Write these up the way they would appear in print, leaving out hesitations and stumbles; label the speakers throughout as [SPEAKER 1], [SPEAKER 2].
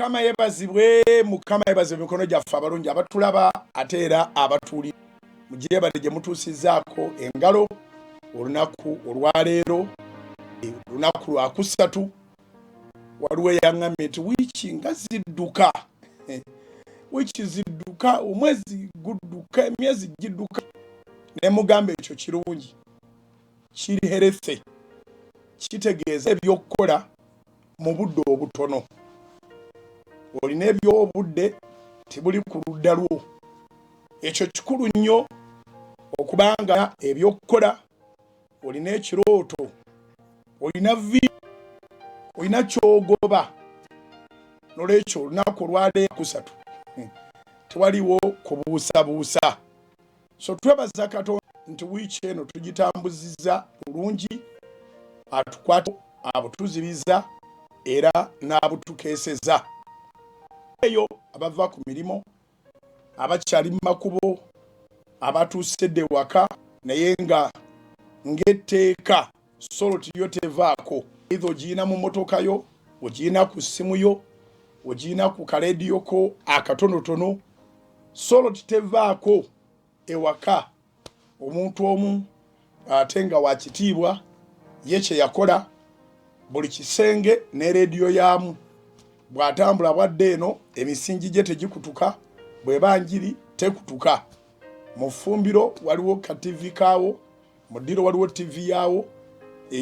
[SPEAKER 1] Mukama yebazibwe, Mukama yebazibwe. Emikono gyaffe abalungi abatulaba ate era abatuuli mugyebale gye mutuusizaako engalo olunaku olwaleero, olunaku lwakusatu. Waliwo eyaŋŋambye nti wiiki nga zidduka, wiiki zidduka, omwezi gudduka, emyezi gidduka. Ne mugamba ekyo kirungi, kiri healthy, kitegeeza ebyokukola mu budde obutono. Olina ebyobudde tebuli ku ludda lwo. Ekyo kikulu nnyo okubanga ebyokukola, olina ekirooto, olina vi, olina kyogoba. Nolwekyo olunaku olwaleero kusatu tewaliwo kubuusabuusa. So twebaza Katonda nti wiiki eno tugitambuziza bulungi, atukwata abutuzibiza era n'abutukeeseza. Eyo abava ku mirimu, abakyali mu makubo, abatuuse dde waka, naye nga ng'etteeka Salt yo tevaako. Either ogiyina mu motoka yo, ogiyina ku ssimu yo, ogiyina ku kalediyo ko akatonotono, Salt tevaako ewaka. Omuntu omu ate nga wa kitiibwa ye kye yakola, buli kisenge ne leediyo yaamu. Bw'atambula bwadda eno, emisingi gye tegikutuka, bw'eba njiri tekutuka. Mu ffumbiro waliwo ka ttivi kaawo, mu ddiro waliwo ttivi yaawo,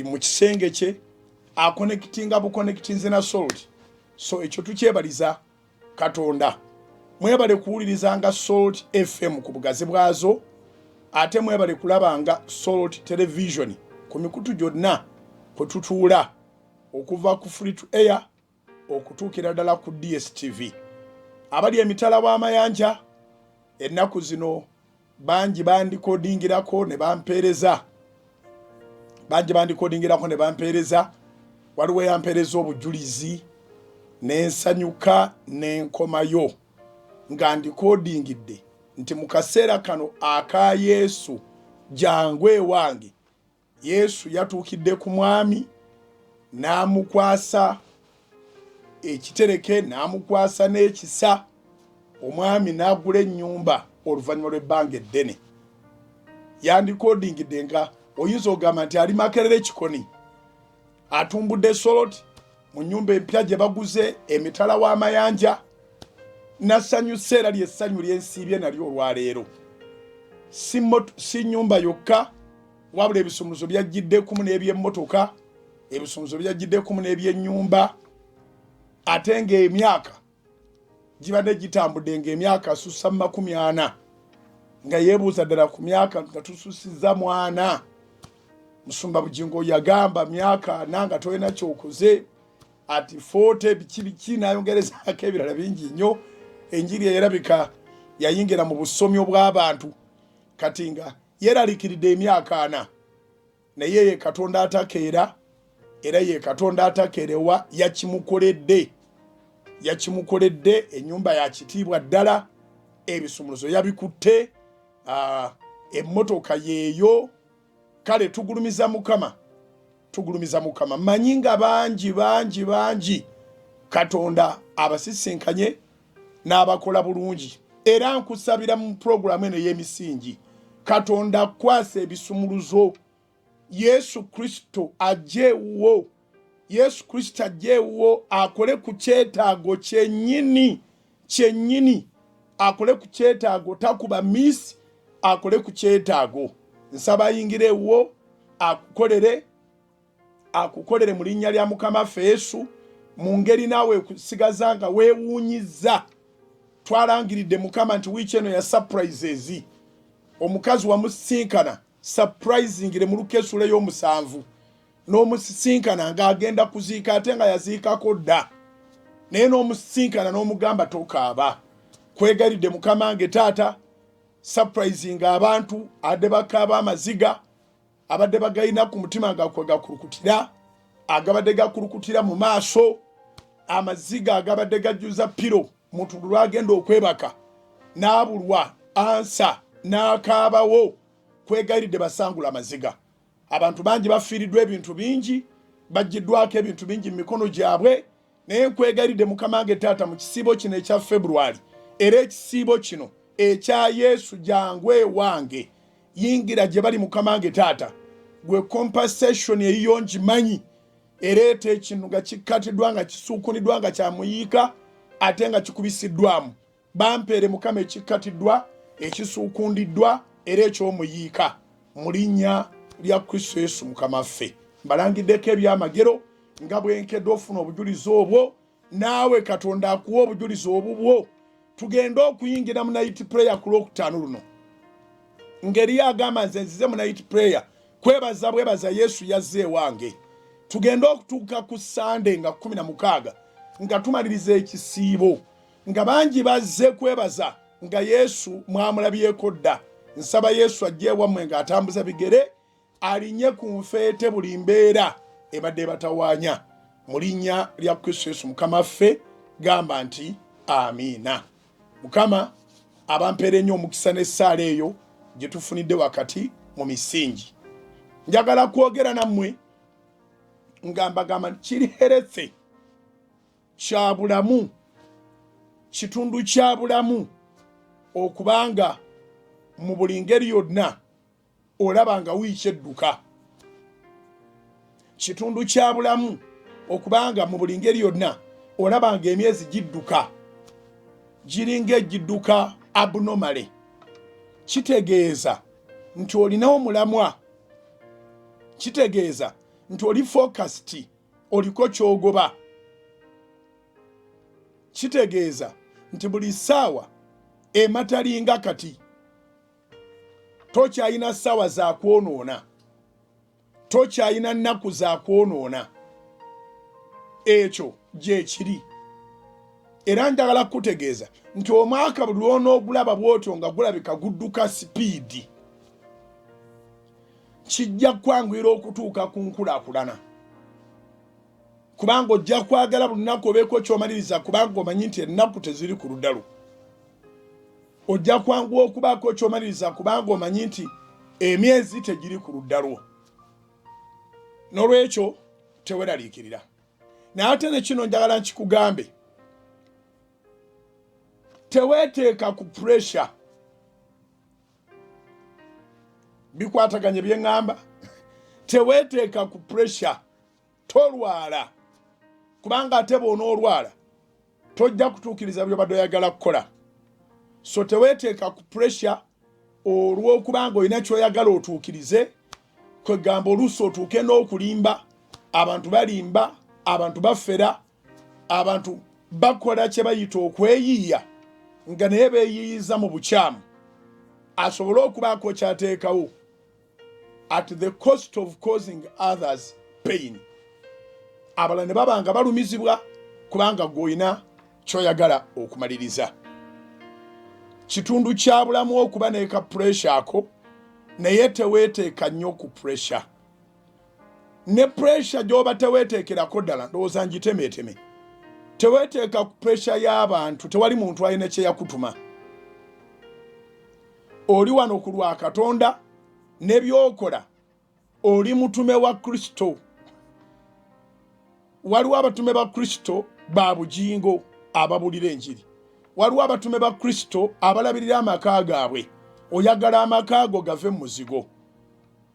[SPEAKER 1] mu kisenge kye akonekitinga bukonekitinze na Salt. So ekyo tukyebaliza Katonda. Mwebale kuwulirizanga Salt FM ku bugazi bwazo, ate mwebale kulabanga Salt Television ku mikutu gyonna kwe tutuula, okuva ku free to air okutuukira ddala ku DSTV. Abali emitala w'amayanja ennaku zino bangi bandikodingirako ne bampeereza, bangi bandikodingirako ne bampeereza. Waliwo eyampeereza obujulizi ne nsanyuka ne nkomayo nga ndikodingidde nti mu kaseera kano aka Yesu jangu ewange, Yesu yatuukidde ku mwami n'amukwasa ekitereke, n'amukwasa n'ekisa, omwami n'agula ennyumba oluvannyuma lw'ebbanga eddene. Yandikodingidde nga oyinza okugamba nti ali Makerere Kikoni, atumbudde Salt mu nnyumba empya gye baguze emitala w'amayanja. Nasanyuse era lyessanyu lyensiibye nalyo olwaleero. Si nnyumba yokka, wabula ebisumuzo byajjiddekumu n'ebyemmotoka, ebisumuzo byajjiddekumu n'ebyennyumba, ate ng'emyaka gibadde gitambudde, ng'emyaka asussa mu 40, nga yeebuuza ddala ku myaka nga tususiza mwana. Musumba Bugingo yagamba myaka 40 nga tolina kyokoze, ati 40 biki biki, n'ayongerezaako ebirala bingi nnyo. Enjiri eyerabika yayingira mu busomi obw'abantu, kati nga yeeraliikiridde emyaka 40. Naye ye Katonda atakeera, era ye Katonda atakeerewa. Yakimukoledde, yakimukoledde. Ennyumba ya kitiibwa ddala, ebisumuluzo yabikutte, emmotoka yeeyo. Kale tugulumiza Mukama, tugulumiza Mukama. Manyi nga bangi bangi bangi Katonda abasisinkanye n'abakola bulungi, era nkusabira mu pulogulaamu eno ey'emisingi, Katonda akwasa ebisumuluzo, Yesu Kristo ajje ewuwo, Yesu Kristo ajje ewuwo akole ku kyetaago kyennyini kyennyini, akole ku kyetaago, takuba miisi, akole ku kyetaago. Nsaba ayingire ewuwo akukolere, akukolere mu linnya lya Mukama ffe Yesu, mu ngeri naawe kusigaza nga weewuunyizza. Twalangiridde Mukama nti wiiki eno ya surprises. Omukazi wamusisinkana surprisingire mu Luka essula ey'omusanvu, n'omusisinkana ng'agenda kuziika ate nga yaziikako dda, naye n'omusisinkana n'omugamba tokaaba. Kwegayiridde Mukama nge taata, surprising abantu adde bakaaba amaziga abadde bagayina ku mutima nga kwe gakulukutira, agabadde gakulukutira mu maaso, amaziga agabadde gajjuza pillow muntu lwagenda okwebaka n'abulwa ansa n'akaabawo. Kwegayiridde basangula amaziga. Abantu bangi bafiiriddwa ebintu bingi, baggiddwako ebintu bingi mu mikono gyabwe. Naye nkwegayiridde Mukama wange taata, mu kisiibo kino ekya February era ekisiibo kino ekya Yesu jangu ewange, yingira gye bali Mukama wange taata. Gwe compensation eyiyo ngimanyi, ereeta ekintu nga kikkatiddwa, nga kisuukuniddwa, nga kyamuyiika ate nga kikubisiddwamu. Bampeere Mukama ekikkatiddwa, ekisuukundiddwa era ekyomuyiika mu linnya lya Kristo Yesu Mukama ffe. Mbalangiddeko ebyamagero nga bwenkedde ofuna obujulizi obwo, naawe Katonda akuwa obujulizi obubwo. Tugende okuyingira mu night prayer ku Lwokutaano luno. Ngeri agamba nze nzize mu night prayer kwebaza bwebaza Yesu yazze ewange. Tugende okutuuka ku Sande nga 16 nga tumaliriza ekisiibo, nga bangi bazze kwebaza nga Yesu mwamulabyeko dda. Nsaba Yesu ajje ewammwe ng'atambuza bigere, alinye ku nfeete buli mbeera ebadde ebatawaanya mu linnya lya Kristo Yesu Mukama ffe. Gamba nti amiina. Mukama abampeera ennyo omukisa n'essaala eyo gye tufunidde wakati mu misingi. Njagala kwogera nammwe nga mbagamba nti kiri herethe, kya bulamu, kitundu kya bulamu okubanga mu buli ngeri yonna olaba nga wiiki edduka. Kitundu kya bulamu okubanga mu buli ngeri yonna olaba nga emyezi gidduka, giringa egidduka abnormally. Kitegeeza nti olina omulamwa, kitegeeza nti oli focused, oliko kyogoba. Kitegeeza nti buli ssaawa ematalinga kati tokyalina ssaawa za kwonoona, tokyalina nnaku za kwonoona. Ekyo gyekiri. Era njagala kukutegeeza nti omwaka buli lwonoogulaba bwotyo nga gulabika gudduka sipiidi, kijja kukwanguyira okutuuka ku nkulaakulana, kubanga ojja kwagala buli lunaku obeeko kyomaliriza, kubanga omanyi nti ennaku teziri ku ludda lwo. Ojja kwanguwa okubaako kyomaliriza, kubanga omanyi nti emyezi tegiri ku ludda lwo. N'olwekyo teweraliikirira. Naye ate ne kino njagala nkikugambe, teweeteeka ku pressure. Bikwataganye bye ŋŋamba. Teweeteeka ku pressure, tolwala, kubanga ate bw'onoolwala tojja kutuukiriza by'obadde oyagala kukola. So teweeteeka ku pressure olw'okubanga olina ky'oyagala otuukirize. Kwegamba oluusi otuuke n'okulimba. Abantu balimba, abantu bafera, abantu bakola kye bayita okweyiiya, nga naye beeyiiyiza mu bukyamu asobole okubaako kyateekawo at the cost of causing others pain. Abalala ne baba nga balumizibwa kubanga gw'olina kyoyagala okumaliriza. Kitundu kya bulamu okuba neka pressure ako, naye teweeteeka nnyo ku pressure. Ne pressure gy'oba teweeteekerako ddala, ndowooza ngitemeeteme. Teweeteeka ku pressure y'abantu, tewali muntu alina kye yakutuma. Oli wano ku lwa Katonda ne by'okola, oli mutume wa Kristo. Waliwo abatume ba Kristo ba Bugingo ababulira enjiri, waliwo abatume ba Kristo abalabirira amaka gaabwe. Oyagala amaka go gave mu muzigo,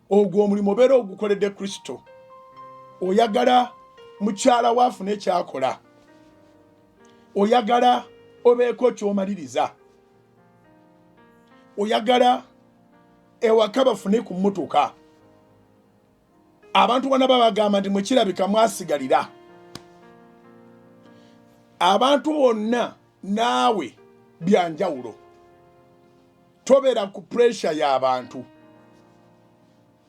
[SPEAKER 1] ogwo omulimu obeera ogukoledde Kristo. Oyagala mukyala we afune ekyakola, oyagala obeeko kyomaliriza, oyagala ewaka bafune ku mmotoka. Abantu bonna babagamba nti mwekirabika mwasigalira. Abantu bonna naawe byanjawulo, tobeera ku pressure y'abantu.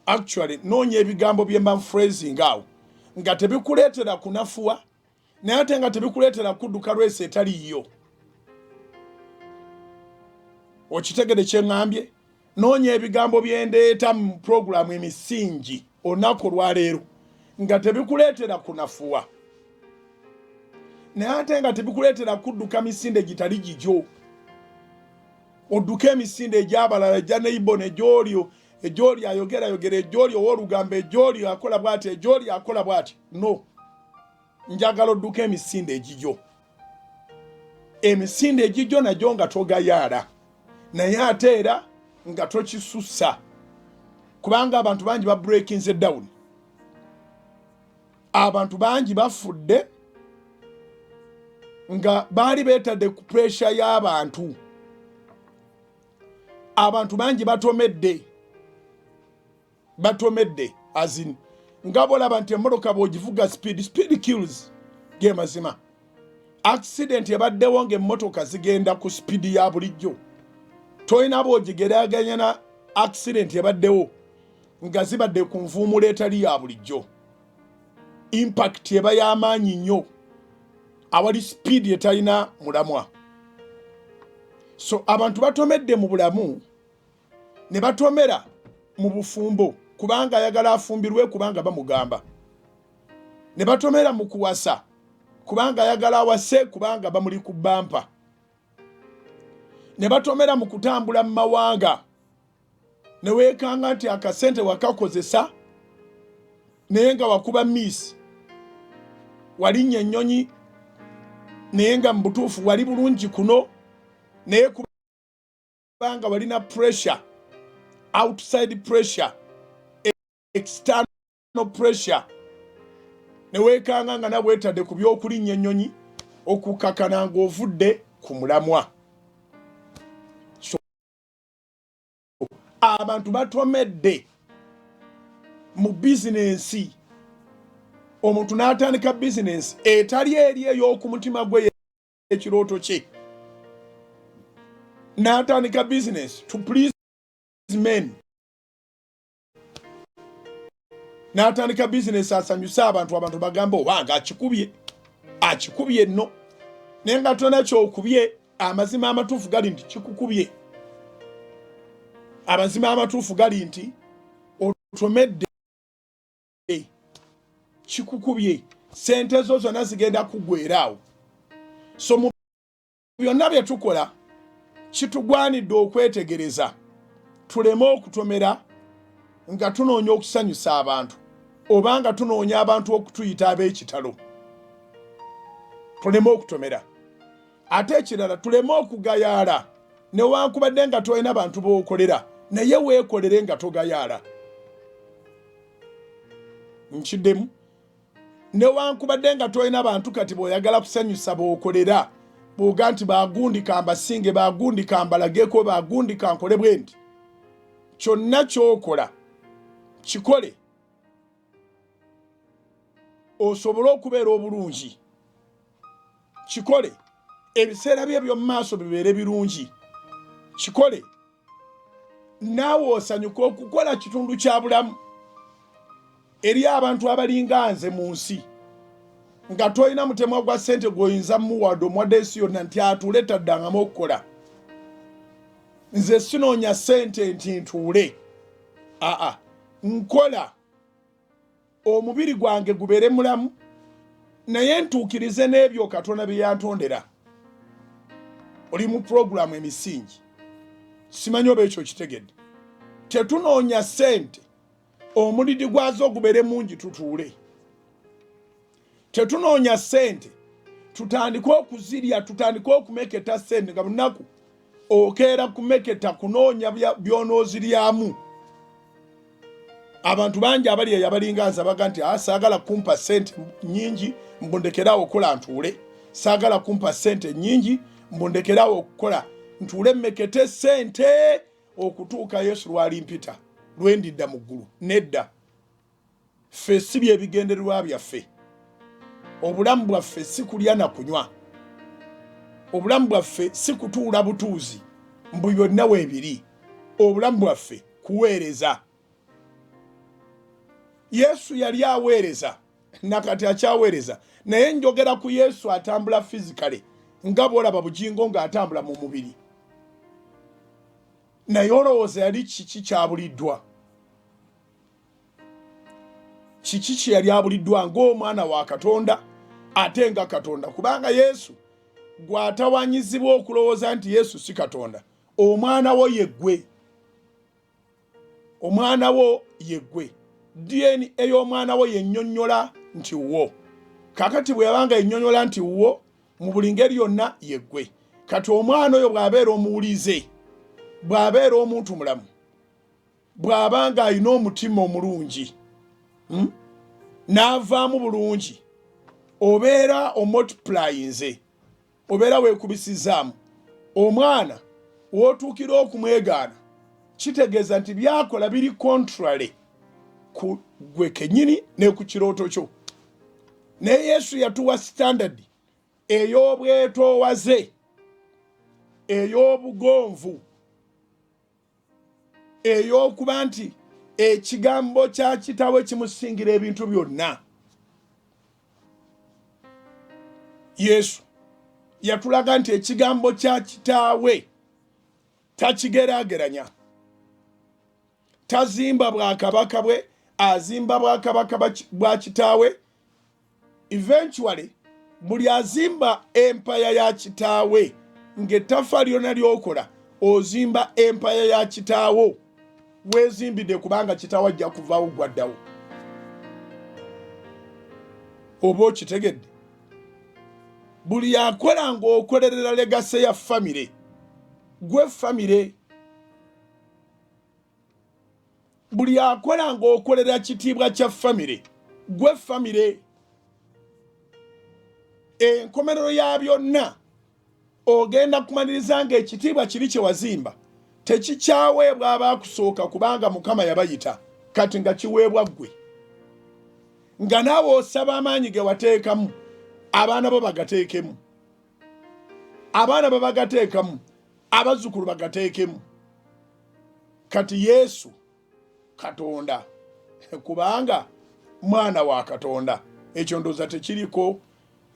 [SPEAKER 1] Actually noonya ebigambo bye mba phrasing awo nga tebikuleetera kunafuwa, naye ate nga tebikuleetera kudduka lwesi etaliiyo. Okitegere kye ŋŋambye? Noonya ebigambo bye ndeeta mu pulogulaamu emisingi olunaku olwaleero nga tebikuleetera kunafuwa, naye ate nga tebikuleetera kudduka misinde gitali gigyo. Odduke emisinde egy'abalala, egya neighbor, egy'olyo, egy'oli ayogera yogera, egy'oli ow'olugambo, egy'oli akola bw'ati, egy'oli akola bw'ati. No. Njagala odduka emisinde egigyo, emisinde egigyo nagyo nga togayaala, naye ate era nga tokisussa, kubanga abantu bangi ba breakinze down, abantu bangi bafudde nga baali beetadde ku pressure y'abantu. Abantu bangi batomedde, batomedde azin nga bolaba nti emmotoka bw'ogivuga speed, speed kills. Ge mazima, accident ebaddewo ng'emmotoka zigenda ku speed ya bulijjo, tolina bw'ogigeraganya na accident ebaddewo nga zibadde ku nvuumulo etali ya bulijjo. Impact eba y'amaanyi nnyo awali speed etalina mulamwa. So abantu batomedde mu bulamu ne batomera mu bufumbo, kubanga ayagala afumbirwe kubanga bamugamba, ne batomera mu kuwasa kubanga ayagala awase kubanga bamuli ku bampa, ne batomera mu kutambula mu mawanga, ne weekanga nti akasente wakakozesa naye nga wakuba miisi, walinnya ennyonyi naye nga mu butuufu wali bulungi kuno, naye kubanga walina pressure, outside pressure, external pressure, ne weekanga nga nabwetadde ku by'okulinnya ennyonyi okukakana ng'ovudde ku mulamwa. So abantu batomedde mu bizinensi, omuntu n'atandika bizinensi etali eri ey'oku mutima gwe, ekirooto kye, n'atandika bizinensi to please men, n'atandika bizinesi asanyuse abantu, abantu bagamba obanga akikubye, akikubye nno, naye nga tona kyokubye. Amazima amatuufu gali nti kikukubye. Amazima amatuufu gali nti otomedde, kikukubye, sente zo zonna zigenda kuggwera awo. So mu byonna bye tukola, kitugwanidde okwetegereza tuleme okutomera nga tunoonya okusanyusa abantu oba nga tunoonya abantu okutuyita ab'ekitalo. Tuleme okutomera. Ate ekirala, tuleme okugayaala. Newankubadde nga tolina bantu b'okolera, naye weekolere nga togayaala. Nkiddemu, newankubadde nga tolina bantu kati bw'oyagala kusanyusa b'okolera, bw'oga nti bagundi kambasinge, bagundi kambalageko, bagundi kankole bwe nti, kyonna ky'okola kikole osobole okubeera obulungi, kikole ebiseera bye eby'omu maaso bibeere birungi, kikole naawe osanyuka. Okukola kitundu kya bulamu. Eri abantu abalinga nze mu nsi, nga tolina mutemwa gwa ssente gw'oyinza muwadde, omuwadde ensi yonna nti atuule taddangamu okukola. Nze sinoonya ssente nti ntuule, aa, nkola omubiri gwange gubeere mulamu, naye ntuukirize n'ebyo Katonda bye yantondera. Oli mu puroguramu Emisingi, simanyi oba ekyo kitegedde. Tetunoonya ssente omulidi gwazo gubeere mungi tutuule. Tetunoonya ssente tutandike okuzirya, tutandike okumeketa ssente nga bunaku okeera kumeketa kunoonya byonooziryamu. Abantu bangi abali eyo abalinga nze abaga nti ah, saagala kumpa ssente nyingi mbundekerawo okukola ntuule, saagala kumpa ssente nyingi mbundekerawo okukola ntuule mmekete ssente okutuuka Yesu lwalimpita lwendidda mu ggulu. Nedda, ffe si byebigendererwa byaffe. Obulamu bwaffe si kulya na kunywa, obulamu bwaffe si kutuula butuuzi mbu byonna weebiri. Obulamu bwaffe kuweereza. Yesu yali aweereza, nakati akyaweereza, naye njogera ku Yesu atambula physically, nga bwolaba Bugingo ng'atambula mu mubiri. Naye olowooza yali kiki kyabuliddwa? Kiki kye yali abuliddwa ng'omwana wa Katonda ate nga Katonda? Kubanga Yesu gw'atawanyizibwa okulowooza nti Yesu si Katonda, omwana wo yeggwe, omwana wo yeggwe. DNA ey'omwana wo yennyonnyola nti wo. Kakati bwe yabanga ennyonyola nti wuwo mu buli ngeri yonna yeggwe. Kati omwana oyo bw'abeera omuwulize, bw'abeera omuntu mulamu, bw'aba ng'alina omutima omulungi, N'avaamu bulungi, obeera omultiplyinze, obeera weekubisizaamu. Omwana w'otuukira okumwegaana kitegeeza nti byakola biri contrary ku gwe kennyini ne ku kirooto kyo. Naye Yesu yatuwa standard ey'obwetoowaze, ey'obugonvu, ey'okuba nti ekigambo kya kitawe kimusingira ebintu byonna. Yesu yatulaga nti ekigambo kya kitaawe takigeraageranya, tazimba bwakabaka bwe, azimba bwakabaka bwa kitaawe. Eventually buli azimba empaya ya kitaawe, ng'ettafa lyonna ly'okola ozimba empaya ya kitaawo, weezimbidde, kubanga kitaawo ajja kuvaawo gwaddawo. Oba okitegedde? Buli akola ng'okolerera legacy ya famire, gwe famire. Buli akola ng'okolera kitiibwa kya famire, gwe famire. Enkomerero ya byonna ogenda kumaliriza ng'ekitiibwa kiri kye wazimba tekikyaweebwa abaakusooka, kubanga Mukama yabayita, kati nga kiweebwa ggwe, nga naawe osaba amaanyi ge wateekamu abaana bo bagateekemu, abaana babagateekamu, abazzukulu bagateekemu. Kati Yesu Katonda, kubanga mwana wa Katonda, ekyo ndowooza tekiriko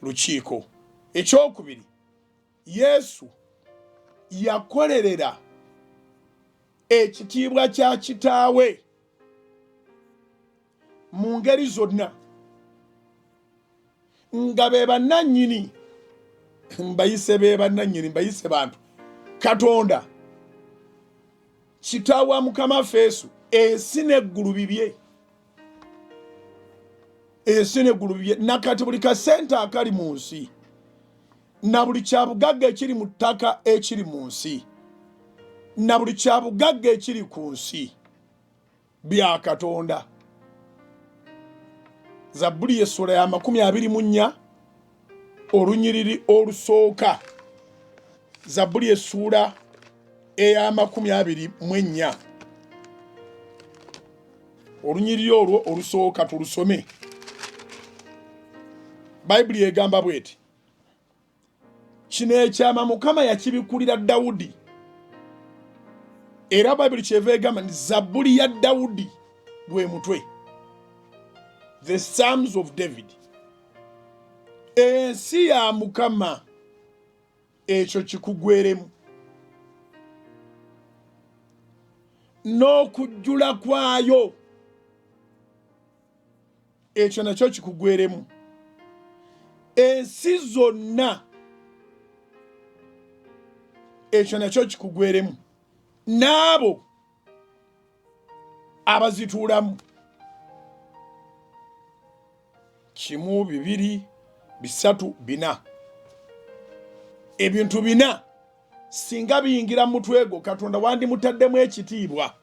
[SPEAKER 1] lukiiko. Ekyokubiri, Yesu yakolerera ekitiibwa kya kitaawe mu ngeri zonna, nga be bannannyini, mbayise be bannannyini, mbayise bantu. Katonda kitaawe wa Mukama waffe Yesu, ensi n'eggulu bibye, ensi n'eggulu bibye. Nakati buli kasente akali mu nsi na buli kyabugagga ekiri mu ttaka ekiri mu nsi na buli kyabugagga ekiri ku nsi bya Katonda. Zabbuli y'essula ya 24 olunyiriri olusooka. Zabbuli essuula eya 24 olunyiriri olwo olusooka tulusome. Bayibuli egamba bweti: kino ekyama Mukama yakibikkulira Dawudi. Era Bayibuli kyeva egamba nti Zabbuli ya Dawudi gwe mutwe, the Psalms of David. Ensi ya Mukama, ekyo kikugweremu, n'okujjula kwayo, ekyo nakyo kikugweremu. Ensi zonna, ekyo nakyo kikugweremu, n'abo abazituulamu. 1, 2, 3, 4, ebintu bina singa biyingira mu mutwe gwo, Katonda wandimutaddemu ekitiibwa.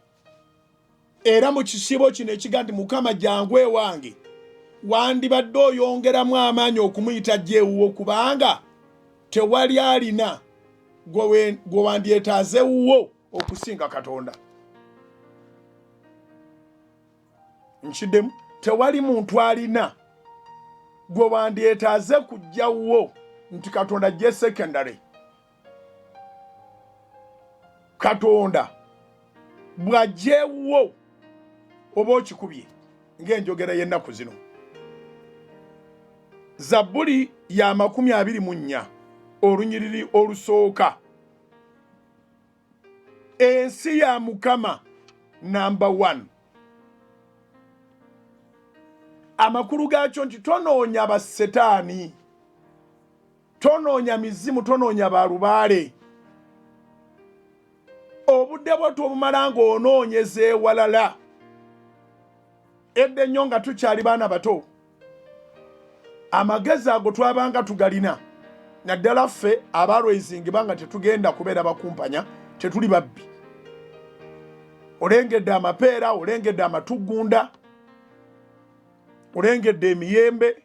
[SPEAKER 1] Era mu kisiibo kino ekiga nti Mukama jangu ewange, wandibadde oyongeramu amaanyi okumuyita jja ewuwo, kubanga tewali alina gwe wandyetaaze wuwo okusinga Katonda. Nkiddemu, tewali muntu alina gwe wandyetaaze kujja wuwo nti Katonda jje secondary. Katonda bw'ajja ewuwo oba okikubye ng'enjogera y'ennaku zino. Zabbuli ya 24 olunyiriri olusooka. Ensi ya Mukama namba 1. Amakulu gaakyo nti tonoonya basetaani, tonoonya mizimu, tonoonya balubaale. Obudde bwo tobumala ng'onoonyeza ewalala. Edda ennyo nga tukyali baana bato, Amagezi ago twabanga tugalina, naddala ffe abalwezingibwa nga tetugenda kubeera bakumpanya, tetuli babbi. Olengedde amapeera, olengedde amatugunda, olengedde emiyembe.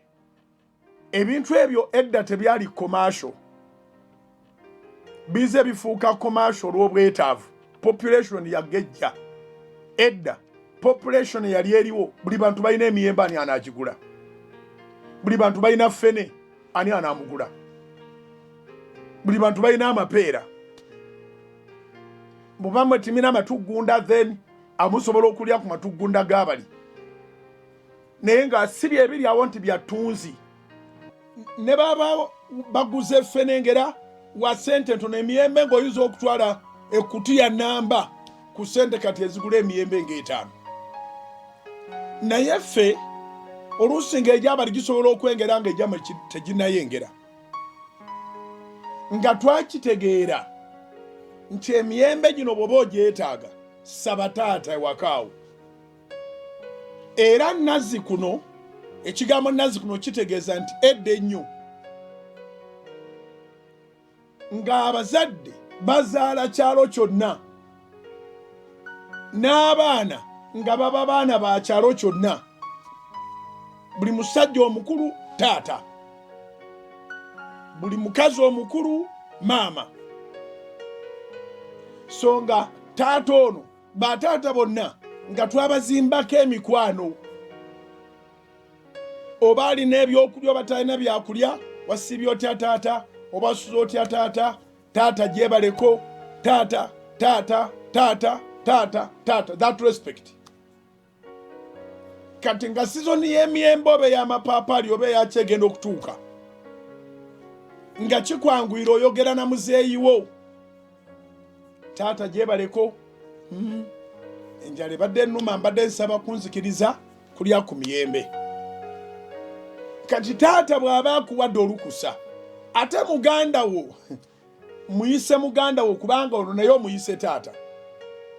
[SPEAKER 1] Ebintu ebyo edda tebyali commercial, bize bifuuka commercial olw'obwetaavu. Population yagejja. Edda population yali eriwo, buli bantu balina emiyembe, ani anagigula? Buli bantu balina ffene, ani anamugula? Buli bantu balina amapeera. Bwebamwe timina amatugunda, then amusobola okulya ku matugunda g'abali, naye nga si byebiri awo nti byattunzi. Ne baba baguze ffene ngera wa sente ntono, emiyembe ng'oyinza okutwala ekutiya namba ku sente kati ezigula emiyembe ng'etaano. Naye ffe oluusi ng'egyabali gisobola okwengera nga egyamwe teginayengera, nga twakitegeera nti emiyembe gino bw'oba ogyetaaga, saba taata ewakaawo. Era nazzi kuno, ekigambo nazzi kuno kitegeeza nti edda ennyo ng'abazadde bazaala kyalo kyonna, n'abaana nga baba baana ba kyalo kyonna. Buli musajja omukulu taata, buli mukazi omukulu maama. So nga taata ono, bataata bonna nga twabazimbako emikwano, oba alina ebyokulya oba talina byakulya, wasiibye otya taata, oba suza otya taata, taata gyebaleko taata, taata, taata, taata, taata, that respect. Kati nga sizoni y'emiyembe oba ey'amapaapaali oba eyakyegenda okutuuka, nga kikwanguyira oyogera na muzeeyi wo, taata gyebaleko, enjala ebadde ennuma, mbadde nsaba kunzikiriza kulya ku miyembe. Kati taata bw'aba akuwadde olukusa, ate muganda wo muyise muganda wo, kubanga ono naye omuyise taata.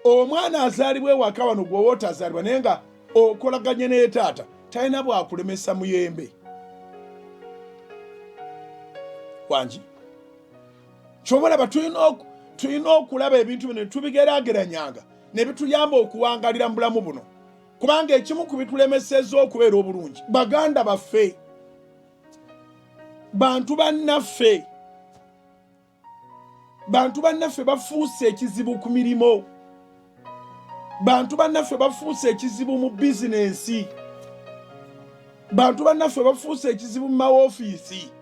[SPEAKER 1] Omwana azaalibwa ewaka wano gwoba otazaalibwa, naye nga okolaganye naye taata, talina bwakulemesa muyembe wangi. Kyobalaba tulina okulaba ebintu bino netubigerageranyanga ne bituyamba okuwangalira mu bulamu buno, kubanga ekimu ku bitulemeseza okubeera obulungi, baganda baffe, bantu bannaffe, bantu bannaffe bafuuse ekizibu ku mirimu, bantu bannaffe bafuuse ekizibu mu bizinensi, bantu bannaffe bafuuse ekizibu mu mawofiisi.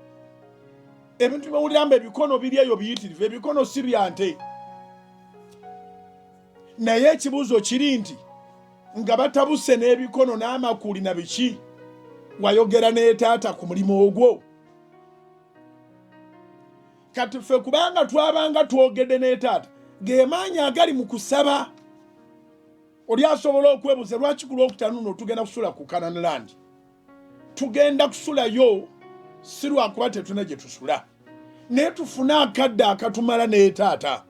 [SPEAKER 1] Ebintu byewulira mbu ebikono biri eyo biyitirivu, ebikono si bya nte. Naye ekibuuzo kiri nti nga batabuse n'ebikono n'amakuuli na biki, wayogera ne taata ku mulimu ogwo? Kati ffe kubanga twabanga twogedde ne taata, ge maanyi agali mu kusaba. Oli asobola okwebuuza lwaki ku Lwokutaano luno tugenda kusula ku Canaan Land. Tugenda kusulayo si lwakuba tetulina gye tusula, naye tufune akadde akatumala ne taata.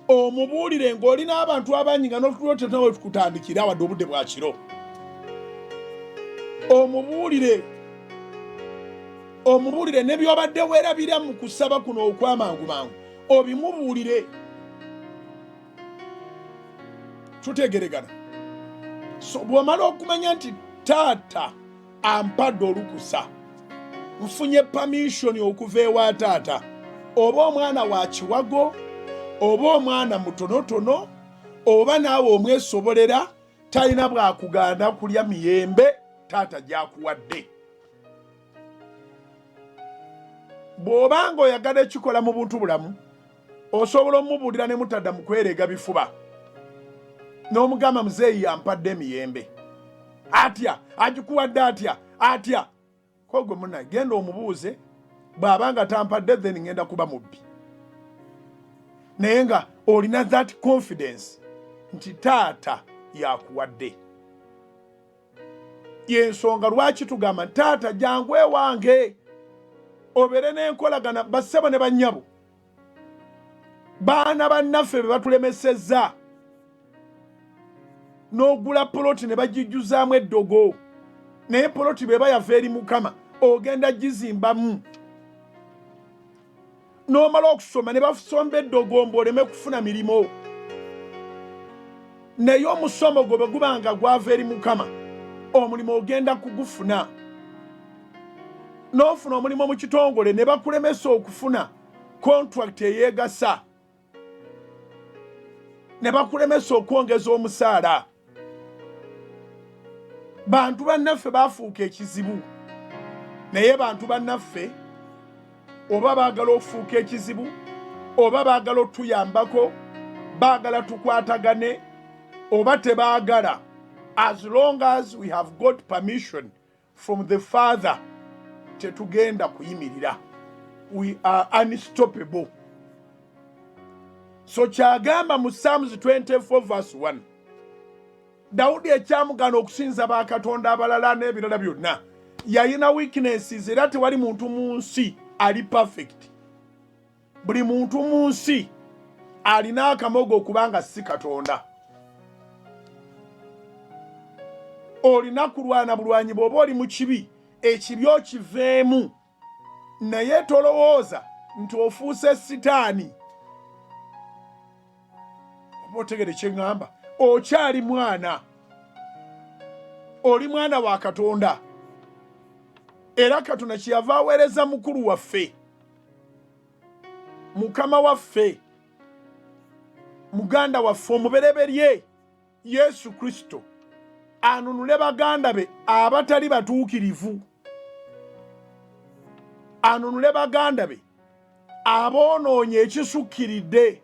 [SPEAKER 1] Omubuulire ng'oli n'abantu abangi nga n'otulo tetulina we tukutandikira wadde obudde bwa kiro. Omubuulire, omubuulire ne by'obadde weerabira mu kusaba kuno okw'amangu mangu, obimubuulire. Tutegeregana? So bw'omala okumanya nti taata ampadde olukusa, nfunye permission okuva ewa taata, oba omwana wa kiwago oba omwana mutonotono oba naawe omwesobolera, talina bwakugaana kulya miyembe taata gyakuwadde. Bw'oba nga oyagala ekikola mu buntu bulamu, osobola omubuulira ne mutadda mu kwereega bifuba, n'omugamba muzeeyi yampadde emiyembe. Atya? Agikuwadde atya? Atya? Kogwe muna genda omubuuze, bw'aba nga tampadde then ngenda kuba mubbi. Naye nga olina that confidence nti taata yakuwadde. Yensonga lwaki tugamba taata jangu ewange obeere n'enkolagana. Bassebo ne bannyabo, baana bannaffe be batulemesezza n'ogula poloti ne bagijjuzaamu eddogo. Naye poloti bweba yava eri Mukama, ogenda gizimbamu. N'omala okusoma ne basomba eddogombo oleme kufuna mirimu, naye omusomo gwo bwe guba nga gwava eri Mukama, omulimu ogenda kugufuna. N'ofuna omulimu mu kitongole ne bakulemesa okufuna contract eyeegasa, ne bakulemesa okwongeza omusaala. Bantu bannaffe bafuuka ekizibu, naye bantu bannaffe oba baagala okufuuka ekizibu oba baagala otuyambako, baagala tukwatagane oba tebaagala, as long as we have got permission from the Father, tetugenda kuyimirira. We are unstoppable. So kyagamba mu Psalms 24 verse 1, Dawudi ekyamugana okusinza bakatonda abalala n'ebirala byonna, yayina weaknesses, era tewali muntu mu nsi ali perfect. Buli muntu mu nsi alina akamogo, okubanga si Katonda. Olina kulwana bulwanyi. Bw'oba oli mu kibi, ekibi okiveemu, naye tolowooza nti ofuuse sitaani. Oba otegere kyeŋŋamba? Okyali mwana, oli mwana wa Katonda, era Katonda kyeyava aweereza mukulu waffe, Mukama waffe, muganda waffe omubereberye Yesu Kristo, anunule baganda be abatali batuukirivu, anunule baganda be aboonoonye ekisukkiridde.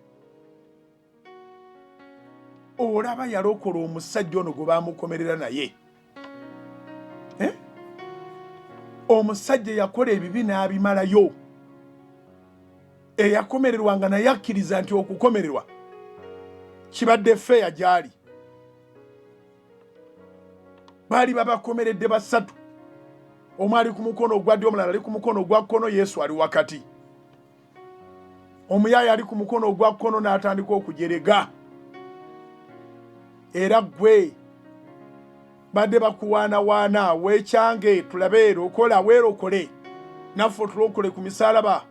[SPEAKER 1] Olaba yalokola omusajja ono gwe bamukomerera naye, eh? Omusajja yakola ebibi n'abimalayo, eyakomererwa nga naye akkiriza nti okukomererwa kibadde feeya gy'ali. Baali babakomeredde basatu, omu ali ku mukono ogwa ddyo, omulala ali ku mukono ogwa kkono, Yesu ali wakati. Omuyaaye ali ku mukono ogwa kkono n'atandika okujerega, "Era gwe badde bakuwaanawaana, weekyange tulabe, lokola, weerokole naffe otulokole ku misaalaba."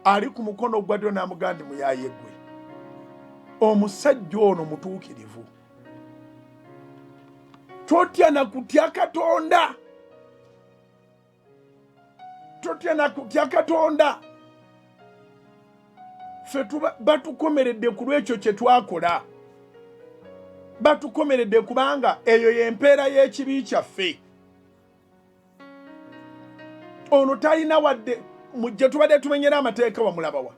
[SPEAKER 1] Ali ku mukono ogwa ddyo n'amugamba nti, "Muyaaye gwe, omusajja ono mutuukirivu, totya na kutya Katonda? Totya na kutya Katonda? Ffe batukomeredde ku lwekyo kye twakola, batukomeredde kubanga eyo y'empeera y'ekibi kyaffe. Ono talina wadde mujje tubadde tumenyera amateeka, wamulabawa?"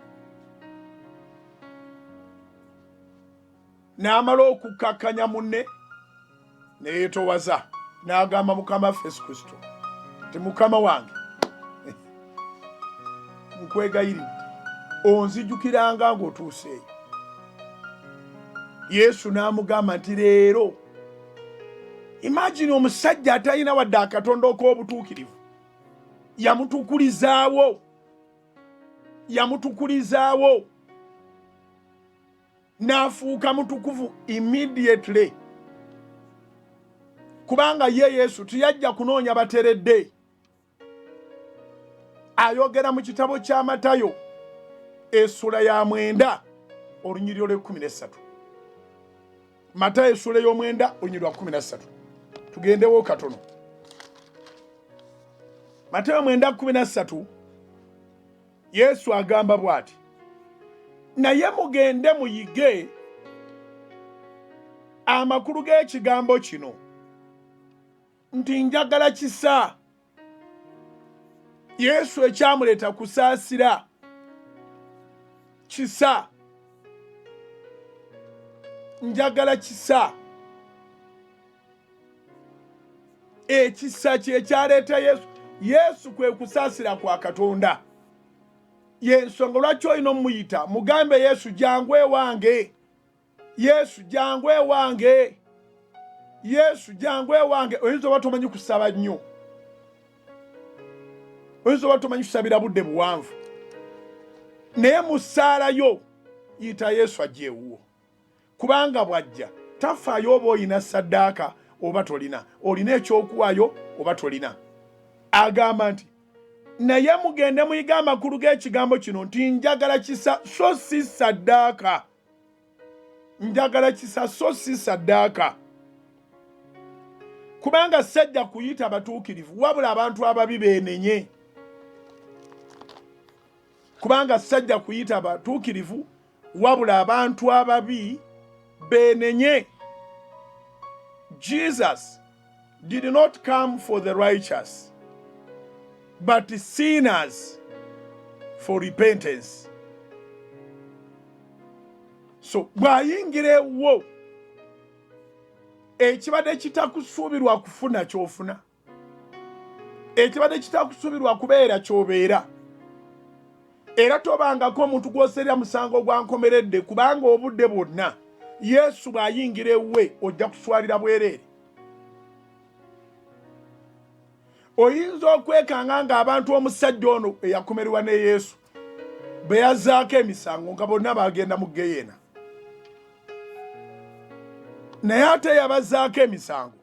[SPEAKER 1] N'amala okukkakkanya munne neyeetowaza n'agamba Mukama waffe Yesu Kristo nti, "Mukama wange, nkwegayiridde onzijukiranga ng'otuuseeyo." Yesu n'amugamba nti, "Leero." Imagine, omusajja atalina wadde akatondo ok'obutuukirivu yamutukulizaawo, yamutukulizaawo n'afuuka mutukuvu immediately, kubanga ye Yesu tiyajja kunoonya bateredde. Ayogera mu kitabo kya Matayo essula ya 9, olunyiriri olw'e13. Matayo essula ey'omwenda, olunyiriri lwa 13. Tugendewo katono. Matayo 9:13, Yesu agamba bw'ati, "Naye mugende muyige amakulu g'ekigambo kino nti, 'Njagala kisa.'" Yesu ekyamuleeta kusaasira, kisa. Njagala kisa. Ekisa kyekyaleeta Yesu. Yesu kwe kusaasira kwa Katonda. Yensonga lwaki olina omuyita, mugambe, "Yesu, jangu ewange. Yesu, jangu ewange. Yesu, jangu ewange." Oyinza oba tomanyi kusaba nnyo, oyinza oba tomanyi kusabira budde buwanvu, naye mu ssaalayo yita Yesu ajja ewuwo, kubanga bw'ajja tafaayo oba oyina saddaaka oba tolina, olina ekyokuwaayo oba tolina. Agamba nti naye mugende muyige amakulu g'ekigambo kino nti njagala kisa so si saddaaka. Njagala kisa so si saddaaka, kubanga sajja kuyita batuukirivu wabula abantu ababi beenenye. Kubanga sajja kuyita batuukirivu wabula abantu ababi beenenye. Jesus did not come for the righteous but sinners for repentance. So bw'ayingira ewuwo ekibadde kitakusuubirwa kufuna ky'ofuna, ekibadde kitakusuubirwa kubeera ky'obeera. Era tobangako omuntu gw'oserera musango gwa nkomeredde, kubanga obudde bwonna Yesu bw'ayingira ewuwe ojja kuswalira bwereere. Oyinza okwekanga ng'abantu omusajja ono eyakomererwa ne Yesu bwe yazzaako emisango nga bonna bagenda mu geyeena, naye ate yabazzaako emisango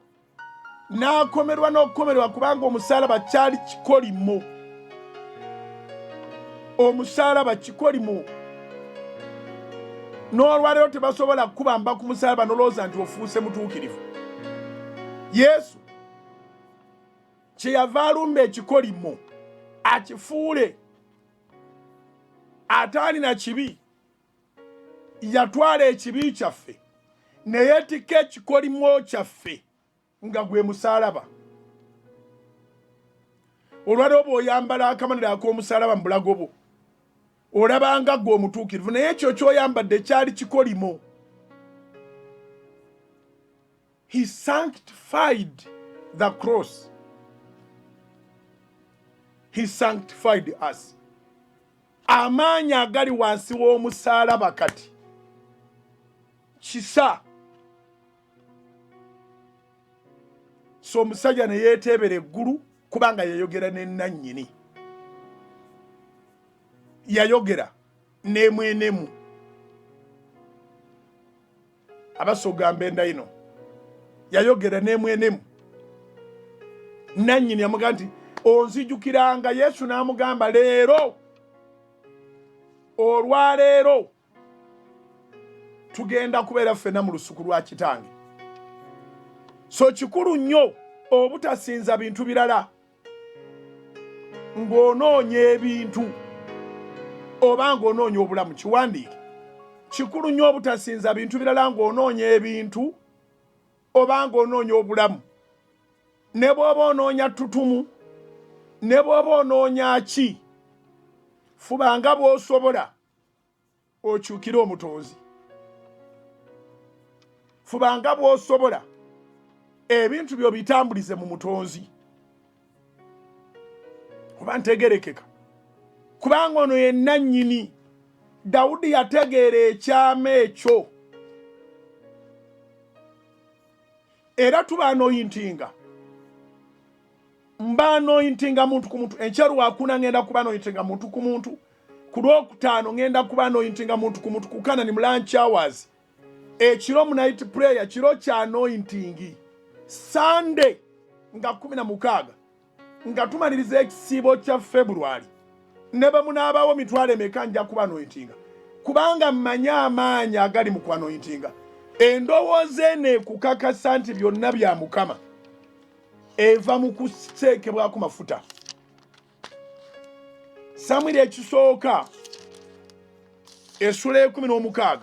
[SPEAKER 1] n'akomerwa n'okukomerwa, kubanga omusaalaba kyali kikolimo. Omusaalaba kikolimo. N'olwaleero tebasobola kukubamba ku musaalaba n'olowooza nti ofuuse mutuukirivu. Yesu kyeyava alumba ekikolimo akifuule ataalina kibi, yatwala ekibi kyaffe ne yeetikka ekikolimo kyaffe nga gwe musaalaba. Olwaleero bw'oyambala akamaniro ak'omusaalaba mu bulago bwo olabanga gwe omutuukirivu, naye ekyo ky'oyambadde kyali kikolimo. He sanctified the cross. He sanctified us. Amaanyi agali wansi w'omusaalaba kati kisa. So omusajja ne yeeteebera eggulu kubanga yayogera ne nannyini, yayogera n'emwenemu. Abasoga mbenda ino yayogera n'emwenemu nannyini, yamugamba nti onzijukiranga. Yesu n'amugamba leero, olwaleero tugenda kubeera ffenna mu lusuku lwa kitange. So kikulu nnyo obutasinza bintu birala ng'onoonya ebintu oba ng'onoonya obulamu. Kiwandiike, kikulu nnyo obutasinza bintu birala ng'onoonya ebintu oba ng'onoonya obulamu. Ne bw'oba onoonya ttutumu, ne bw'oba onoonya ki, fuba nga bw'osobola okyukire omutonzi. Fuba nga bw'osobola ebintu byo bitambulize mu mutonzi, oba ntegerekeka, kubanga ono yenna nnyini. Dawudi yategeera ekyama ekyo. Era tuba anointinga, mba anointinga muntu ku muntu. Enkya lwakuna ngenda kuba anointinga muntu ku muntu, ku lwokutaano ngenda kuba anointinga muntu ku muntu ku Kanani mu lunch hours, ekiro mu night prayer, kiro kya anointing. Sunday nga 16 nga tumaliriza ekisiibo kya February, ne bwe munaabawo mitwalo emeka nja kuba anointinga, kubanga mmanyi amaanyi agali mu kwanointinga. Endowooza eno ekukakasa nti byonna bya Mukama eva mu kuteekebwako mafuta. Samwiri ekisooka essula 16,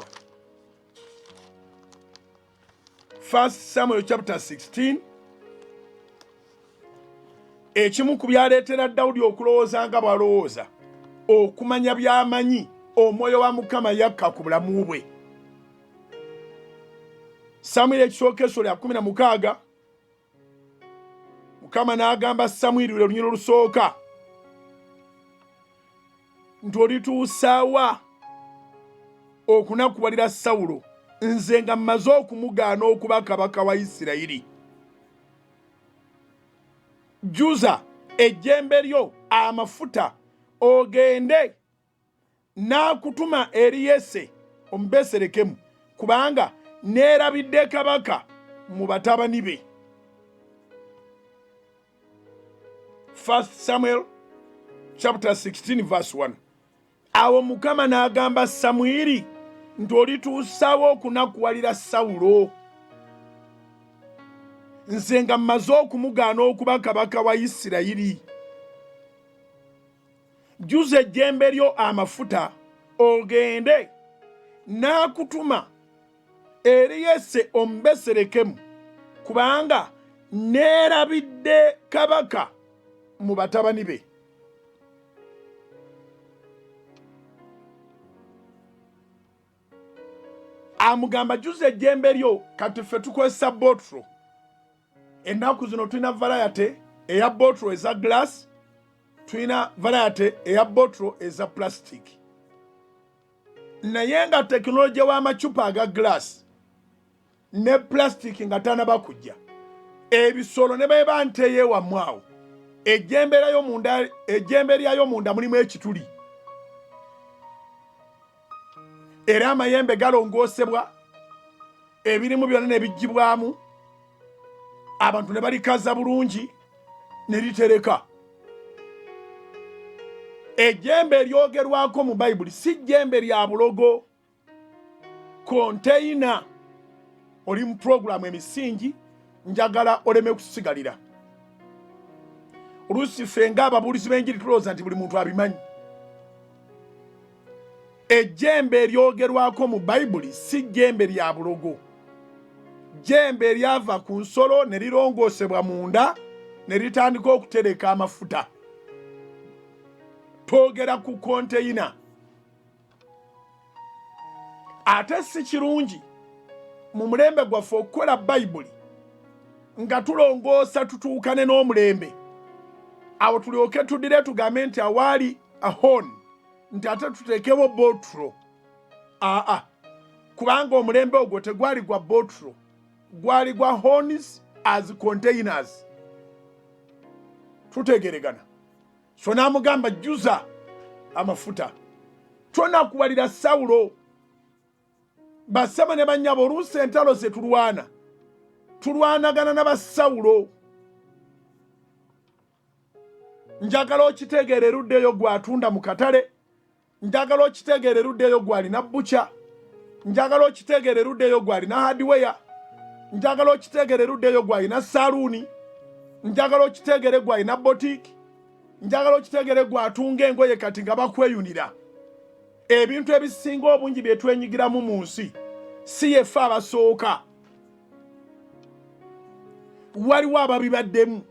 [SPEAKER 1] First Samuel chapter 16. Ekimu ku byaleetera Dawudi okulowooza nga bw'alowooza, okumanya by'amanyi, omwoyo wa Mukama yakka ku bulamu bwe. Samwiri ekisooka essula ya 16. Mukama n'agamba Samwiri, lwe lunyiriri olusooka, nti olituusaawa okunakuwalira Sawulo, nze nga mmaze okumugaana okuba kabaka wa Isirayiri? Jjuza ejjembe lyo amafuta ogende, n'akutuma eri Yese Omubeserekemu, kubanga neerabidde kabaka mu batabani be. 1 Samuel chapter 16 verse 1. Awo Mukama n'agamba Samwiri nti olituusaawo okunakuwalira Sawulo, nze nga mmaze okumugaana okuba kabaka wa Isirayiri. Jjuza ejjembe lyo amafuta ogende, n'akutuma eri Yese Omubeserekemu, kubanga neerabidde kabaka mu batabani be. Amugamba jjuza ejjembe lyo. Kati ffe tukozesa botro ennaku zino, tulina variety eya botro eza glass, tulina variety eya botro eza plastic, naye nga tekinologiya w'amacupa aga glass ne plastic nga tanaba kujja, ebisolo ne beba nteyewamu awo ejjembe lyayo munda mulimu ekituli, era amayembe galongoosebwa, ebirimu byonna ne biggibwamu, abantu ne balikaza bulungi ne litereka. Ejjembe eryogerwako mu Bayibuli si jjembe lya bulogo, konteyina. Oli mu pulogulaamu emisingi, njagala oleme kusigalira. Oluusi ffe ng'ababuulizi b'enjiri tulowooza nti buli muntu abimanyi. Ejjembe eryogerwako mu Bayibuli si jjembe lya bulogo, jjembe eryava ku nsolo ne lirongoosebwa munda ne litandika okutereka amafuta. Twogera ku konteyina. Ate si kirungi mu mulembe gwaffe okukola Bayibuli nga tulongoosa tutuukane n'omulembe, awo tulyoke tuddire tugambe nti awaali ahon nti ate tuteekewo botro. Aa, kubanga omulembe ogwo tegwali gwa botro, gwali gwa horns as containers. Tutegeregana? So n'amugamba jjuza amafuta, tonakuwalira Sawulo. Basama ne bannyabo, oluusi entalo ze tulwana, tulwanagana na basawulo. Njagala okitegeera eruddeeyo gw'atunda mu katale, njagala okitegeera eruddeeyo gw'alina bbuca, njagala okitegeera eruddeeyo gw'alina hardware, njagala okitegeera eruddeeyo gw'alina saluuni, njagala okitegeere gw'alina botiiki, njagala okitegeere gw'atunga engoye kati nga bakweyunira. Ebintu ebisinga obungi bye twenyigiramu mu nsi si yeffe abasooka, waliwo ababibaddemu.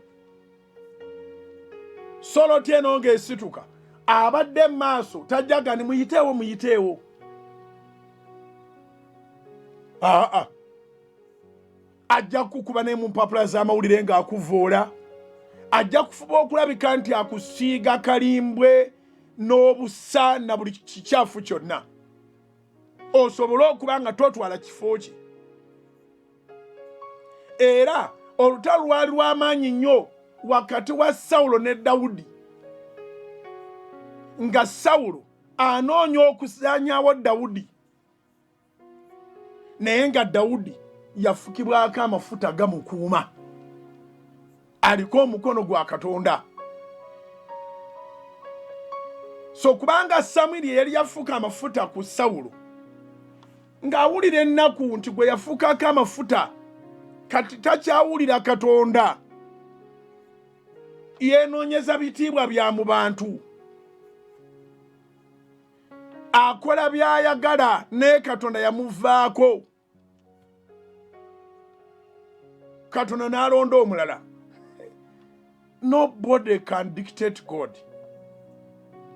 [SPEAKER 1] Soloti eno ng'esituka, abadde mu maaso tajjaga ni muyiteewo, muyiteewo. Aa, ajja kukuba ne mu mpapula z'amawulire ng'akuvoola, ajja kufuba okulabika nti akusiiga kalimbwe n'obusa na buli kikyafu kyonna osobole okuba nga totwala kifo kye. Era olutalo lwali lw'amaanyi nnyo wakati wa Sawulo ne Dawudi, nga Sawulo anoonya okusaanyaawo Dawudi, naye nga Dawudi yafukibwako amafuta gamukuuma, aliko omukono gwa Katonda. So kubanga Samwiri eyali yafuka amafuta ku Sawulo ng'awulira ennaku nti gwe yafukako amafuta kati takyawulira Katonda, yeenoonyeza bitiibwa bya mu bantu, akola by'ayagala, naye Katonda yamuvaako. Katonda n'alonda omulala. Nobody can dictate God.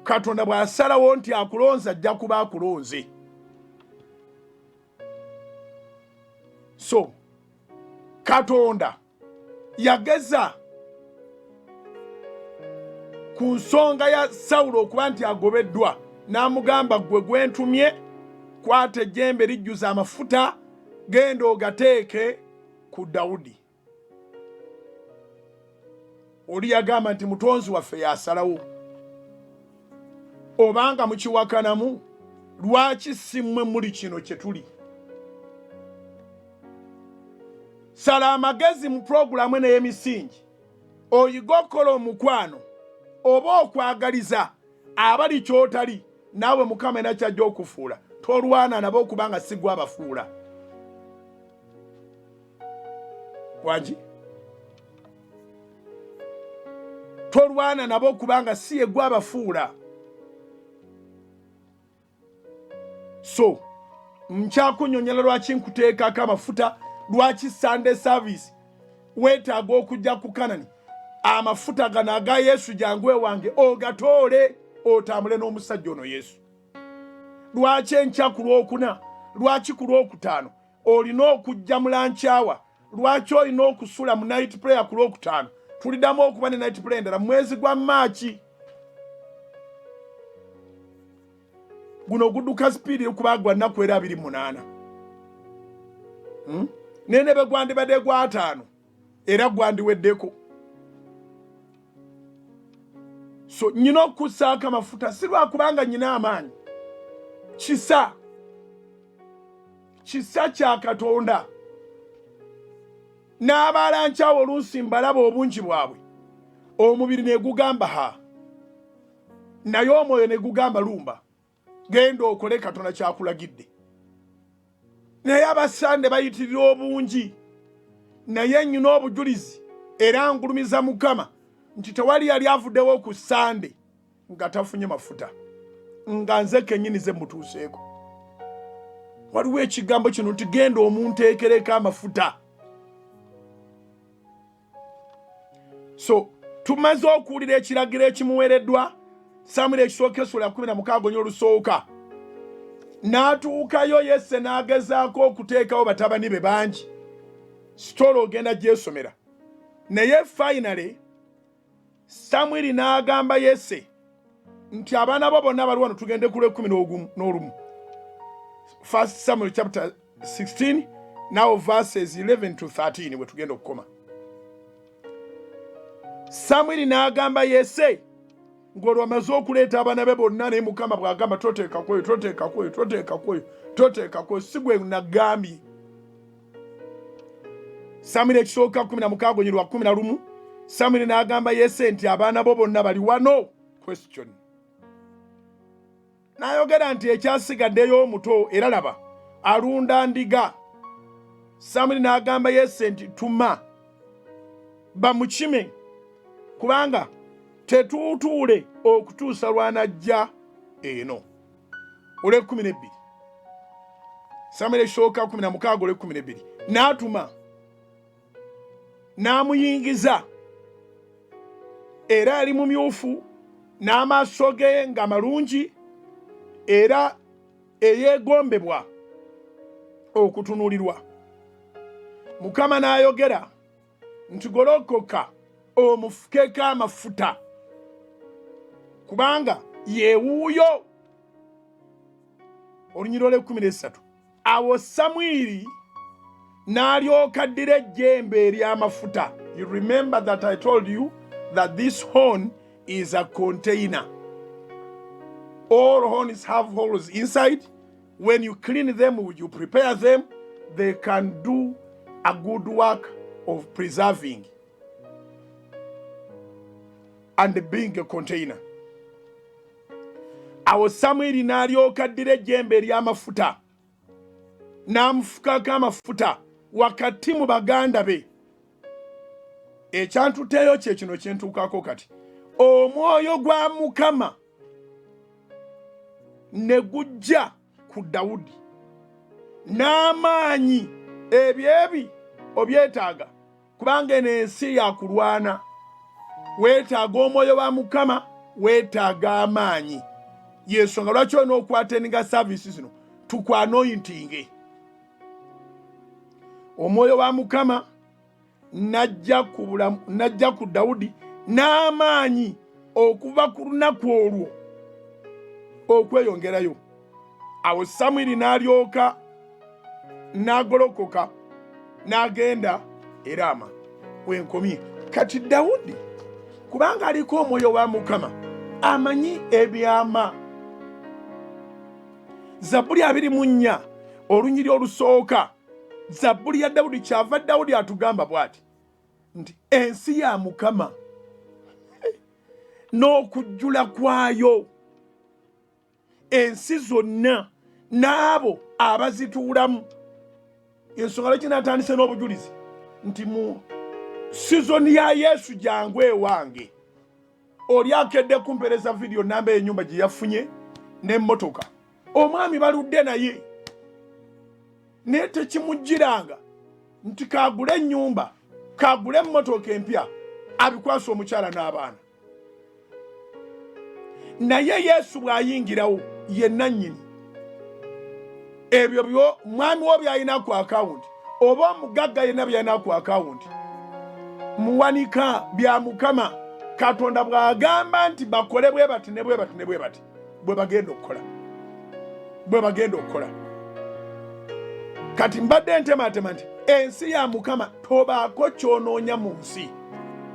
[SPEAKER 1] Katonda bw'asalawo nti akulonze, ajja kuba akulonze. So Katonda yageza ku nsonga ya Sawulo okuba nti agobeddwa, n'amugamba ggwe gwentumye, kwata ejjembe lijjuza amafuta, genda ogateeke ku Dawudi. Oli yagamba nti mutonzi waffe yasalawo. Obanga mukiwakanamu, lwaki si mmwe muli kino kye tuli? Sala amagezi mu pulogulaamu eno ey'emisingi, oyige okukola omukwano. oba okwagaliza abali kyotali naawe Mukama era kyajja okufuula. Tolwana nabo okubanga si gwe abafuula. Wangi tolwana nabo okubanga si yegwe abafuula. So nkyakunyonyola lwaki nkuteekako amafuta, lwaki Sunday service weetaaga okujja ku Kanani. Amafuta gano aga Yesu jangu ewange ogatoole otambule n'omusajja ono Yesu. Lwaki enkya ku Lwokuna, lwaki ku Lwokutaano olina okujja mu lankyawa, lwaki olina okusula mu night prayer ku Lwokutaano? Tulidamu okuba ne night prayer endala mwezi gwa Maaki guno gudduka sipiidi okuba gwa nnaku era 28, Naye ne bwe gwandibadde gwataano era gwandiweddeko. So nyina okusaako amafuta si lwakubanga nyina amaanyi, kisa kisa kya Katonda. N'abalankyawo oluusi mbalaba obungi bwabwe, omubiri negugamba ha, naye omwoyo negugamba lumba, genda okole Katonda kyakulagidde. Naye abasande bayitirira obungi, naye nyina obujulizi era ngulumiza Mukama nti tewali yali avuddewo ku Sande nga tafunye mafuta, nga nze kenyini ze mutuuseeko. Waliwo ekigambo kino nti genda omunteekereko amafuta. So tumaze okuwulira ekiragiro ekimuweereddwa Samwiri ekisooka essula 16 onyo olusooka. N'atuukayo Yese n'agezaako okuteekawo batabani be bangi, sitoola ogenda gyesomera, naye finally Samwiri n'agamba Yese nti abaana bo bonna bali wano, tugende ku lw'ekkumi n'olumu. First Samuel chapter 16 now verses 11 to 13 we tugenda okukoma. Samwiri n'agamba Yese ng'olwo amaze okuleeta abaana be bonna, naye Mukama bw'agamba toteekakwoyo, toteekakwoyo, toteekakwoyo, toteekakwoyo, si gwe nagambye. Samwiri ekisooka 16 onyirwa 11, Samwiri n'agamba Yese nti abaana bo bonna bali wano? Question. N'ayogera nti ekyasigaddeyo omuto, era laba alunda ndiga. Samwiri n'agamba Yese nti tuma bamukime, kubanga tetuutuule okutuusa lw'anajja eno. Olw'ekkumi n'ebbiri, Samwiri ekisooka 16 olw'ekkumi n'ebbiri, n'atuma n'amuyingiza, era ali mumyufu n'amaaso ge nga malungi era eyeegombebwa okutunulirwa. Mukama n'ayogera nti golokoka omufukeko amafuta, kubanga yewuuyo. Olunyiriri olw'ekkumi n'essatu, awo Samwiri n'alyoka addira ejjembe ery'amafuta. You remember that I told you that this horn is a container. All horns have holes inside. When you clean them, you prepare them, they can do a good work of preserving and being a container. Awo Samwiri n'alyoka addira ejjembe ery'amafuta n'amufukako amafuta wakati mu baganda be. Ekyantuteeyo kye kino kyentuukako kati. Omwoyo gwa Mukama ne gujja ku Dawudi n'amaanyi. Ebyo ebi obyetaaga, kubanga eno ensi yakulwana. Weetaaga omwoyo wa Mukama, weetaaga amaanyi. Yensonga lwaki olina okwatendinga saavisi zino, tukwanointinge. Omwoyo wa Mukama najja ku Dawudi n'amaanyi okuva ku lunaku olwo okweyongerayo. Awo Samwiri n'alyoka n'agolokoka n'agenda e Raama. Wenkomye kati. Dawudi kubanga aliko omwoyo wa Mukama amanyi ebyama. Zabbuli 24 olunyiri olusooka, Zabbuli ya Dawudi. Kyava Dawudi atugamba bw'ati nti ensi ya Mukama. N'okujjula kwayo, ensi zonna n'abo abazituulamu. Ensonga lwaki natandise n'obujulizi nti mu sizoni ya Yesu jangu ewange, oli akedde kumpeereza vidiyo namba y'ennyumba gye yafunye n'emmotoka. Omwami baludde naye, naye tekimujjiranga nti kagule ennyumba, kagule emmotoka empya, abikwasa omukyala n'abaana. Naye Yesu bw'ayingirawo, ye nannyini ebyo byo. Mwami wo byalina ku akawunti oba omugagga yenna byalina ku akawunti muwanika bya Mukama Katonda. Bw'agamba nti bakole bwe bati ne bwe bati ne bwe bati, bwe bagenda okukola, bwe bagenda okukola. Kati mbadde ntematema nti ensi ya Mukama. Tobaako kyonoonya mu nsi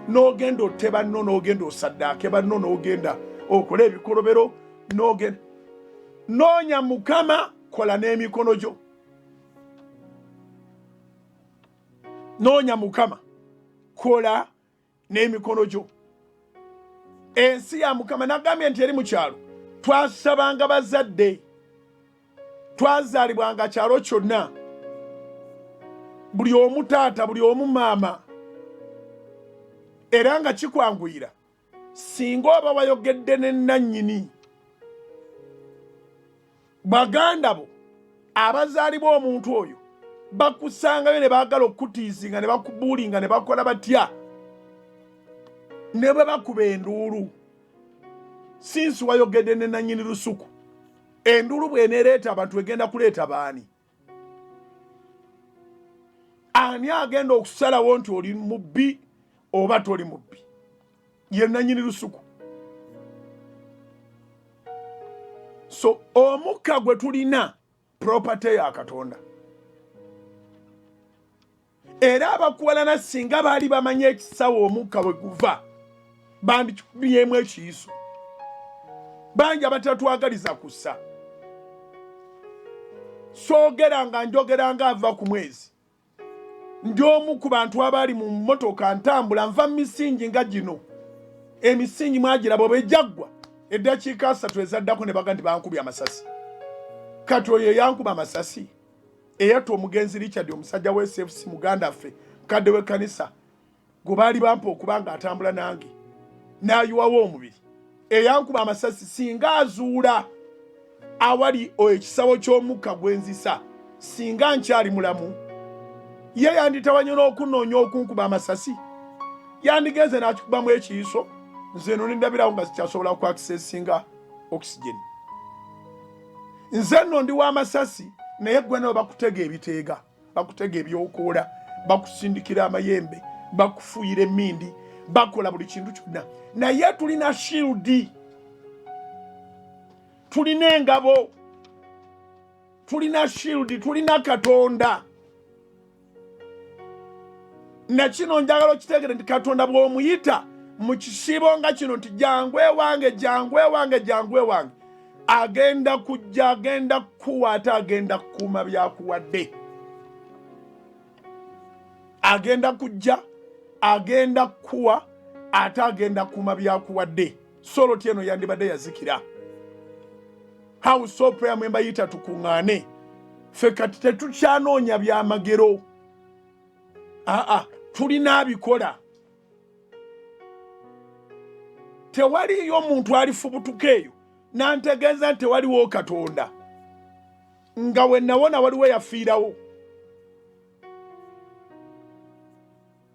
[SPEAKER 1] n'ogenda otte banno, n'ogenda osaddaake banno, n'ogenda okole ebikolobero, n'ogenda. Noonya Mukama, kola n'emikono gyo. Noonya Mukama, kola n'emikono gyo. Ensi ya Mukama. Nagambye nti eri mu kyalo twasabanga bazadde, twazaalibwanga kyalo kyonna, buli omu taata, buli omu maama, era nga kikwanguyira singa oba wayogedde ne nannyini. Baganda bo abazaalibwa omuntu oyo bakusangayo ne baagala okukutiizinga ne bakubuulinga ne bakola batya ne bwe bakuba enduulu. Sinsi wayogedde ne nannyini lusuku, enduulu bw'eneereeta abantu, egenda kuleeta baani? Ani agenda okusalawo nti oli mubbi oba toli mubbi? Ye nanyini lusuku. So omukka gwe tulina property ya Katonda. Era abakuwalana singa baali bamanyi ekisawo omukka bwe guva, bandikikubyemu ekiyiso. Bangi abatatwagaliza kussa. Soogera nga njogera nga ava ku mwezi. Ndi omu ku bantu abaali mu mmotoka ntambula nva mu misingi nga gino. Emisingi mwagiraba oba ejaggwa eddakiika 30 ezaddako ne baga nti bankubye amasasi. Kati oyo eyankuba amasasi, eyatta omugenzi Richard, omusajja wa SFC, muganda ffe, mukadde w'ekkanisa gwe baali bampa okuba nga atambula nange n'ayiwawo omubiri, eyankuba amasasi, singa azuula awali ekisawo ky'omukka gwenzisa, singa nkyali mulamu, ye yanditawanye n'okunoonya okunkuba amasasi? Yandigenze n'akikubamu ekiyiso, nze eno nendabirawo nga sikyasobola ku accessinga oxygen. Nze nno ndi w'amasasi, naye gwe nabo bakutega ebiteega, bakutega ebyokoola, bakusindikira amayembe, bakufuuyira emindi, bakola buli kintu kyonna. Naye tulina shield, tulina engabo, tulina shield, tulina Katonda. Nakino njagala okiteegere nti Katonda bw'omuyita mu kisiibo nga kino nti jangu ewange, jangu ewange, jangu ewange, agenda kujja, agenda kukuwa, ate agenda kukuuma byakuwadde. Agenda kujja, agenda kukuwa, ate agenda kukuuma byakuwadde. Soloti eno yandibadde yazikira. House of Prayer mwe mbayita tukuŋŋaane ffe. Kati tetukyanoonya byamagero, aa, tulina abikola. Tewaliyo omuntu alifubutuka eyo nantegeeza nti tewaliwo Katonda, nga we nawona waliwo eyafiirawo.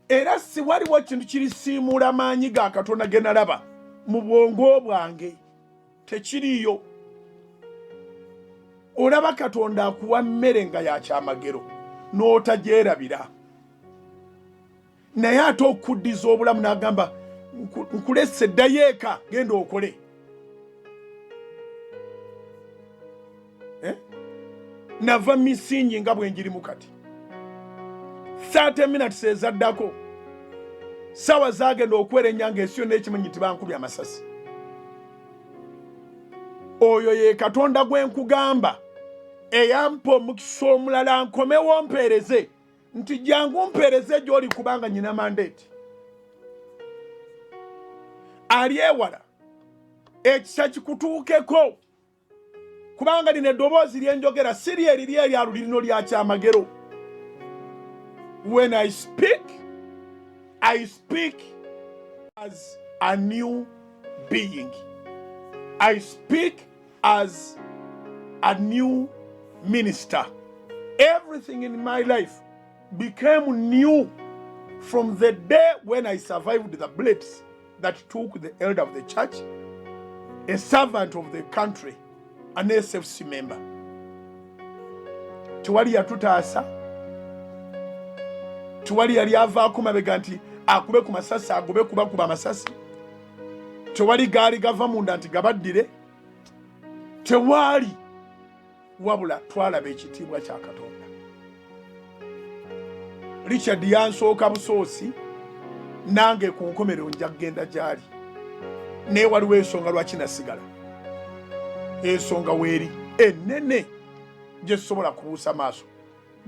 [SPEAKER 1] Era si waliwo kintu kirisiimuula maanyi ga Katonda ge nalaba mu bwongo bwange, tekiriiyo. Olaba Katonda akuwa mmere nga yakyamagero n'otagyerabira, naye ate okuddiza obulamu n'agamba, "Nkulese, ddayo eka, genda okole." Eh? Nava misingi nga bwe njirimu kati 30 minutes ezaddako, sawa zagenda okwerenya nga ensi yonna ekimanyi nti bankubye amasasi. Oyo ye Katonda gwe nkugamba eyampa omukisa omulala nkomewo mpeereze nti jangu mpeereze gy'oli, kubanga nyina mandate. Ali ewala. Ekisa kikutuukeko, kubanga lino eddoboozi lyenjogera si lyeriri erya luli, lino lya kyamagero. When I speak, I speak as a new being. I speak as a new minister. Everything in my life became new from the day when I survived the bullets that took the elder of the church, a servant of the country, an SFC member. Tewali yatutaasa, tewali yali avaako mabega nti akube ku masasi, agobe kubakuba amasasi. Tewali gaali gava munda nti gabaddire, tewaali. Wabula twalaba ekitiibwa kya Katonda. Richard yansooka busoosi, nange ku nkomerero nja kugenda gyali, naye waliwo ensonga lwaki nasigala. Ensonga weeri enene gye sobola kubuusa maaso,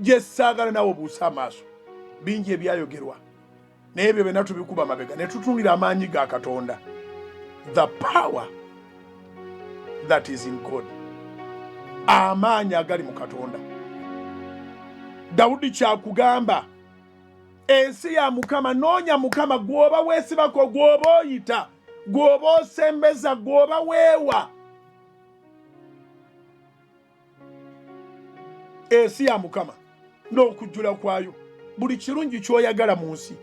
[SPEAKER 1] gye saagala nawe obuusa amaaso. Bingi ebyayogerwa, naye ebyo byonna tubikuba mabega ne tutunulira amaanyi ga Katonda, the power that is in God, amaanyi agali mu Katonda. Dawudi kyakugamba, ensi ya Mukama, noonya Mukama. Gwoba weesibako, gwoba oyita, gwoba osembeza, gwoba weewa. Ensi ya Mukama n'okujjula kwayo. Buli kirungi ky'oyagala mu nsi,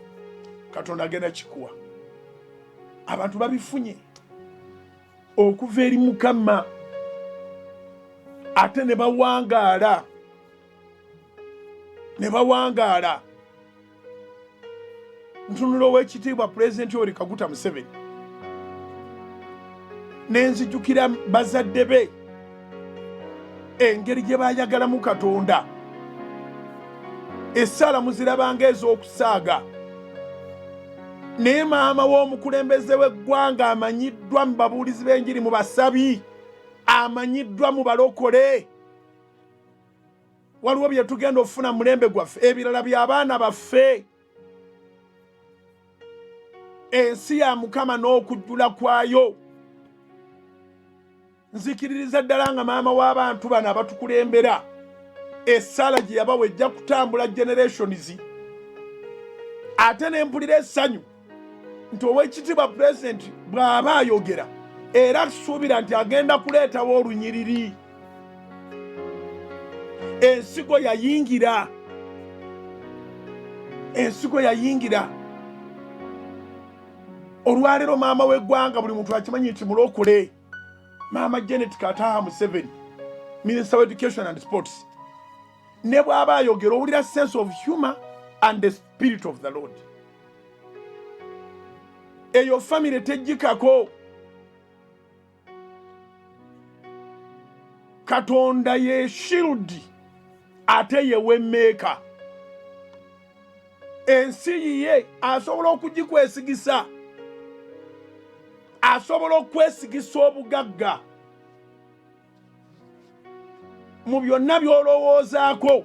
[SPEAKER 1] Katonda agenda kikuwa. Abantu babifunye okuva eri Mukama, ate ne bawangaala, ne bawangaala. Ntunula ow'ekitiibwa Pulezidenti Yoweri Kaguta Museveni, nenzijukira bazadde be, engeri gye bayagalamu Katonda. Essaala muzirabanga ez'okusaaga, naye maama w'omukulembeze w'eggwanga amanyiddwa mu babuulizi b'enjiri, mu basabi, amanyiddwa mu balokole. Waliwo bye tugenda okufuna mu mulembe gwaffe, ebirala by'abaana baffe. Ensi ya Mukama n'okujjula kwayo. Nzikiririza ddala nga maama w'abantu bano abatukulembera, essaala gye yabawa ejja kutambula generations. Ate ne mpulira essanyu nti ow'ekitiibwa Pulezidenti bw'aba ayogera, era suubira nti agenda kuleetawo olunyiriri. Ensigo yayingira, ensigo yayingira. Olwaleero maama w'eggwanga buli muntu akimanyi nti mulokole, Maama Janet Kataha Museveni, Minister of Education and Sports. Ne bw'aba ayogera, owulira sense of humor and the spirit of the Lord. Eyo famire tejjikako. Katonda ye shield, ate ye wemmeeka. Ensi yiye, asobola okugikwesigisa, asobola okwesigisa obugagga. Mu byonna by'olowoozaako,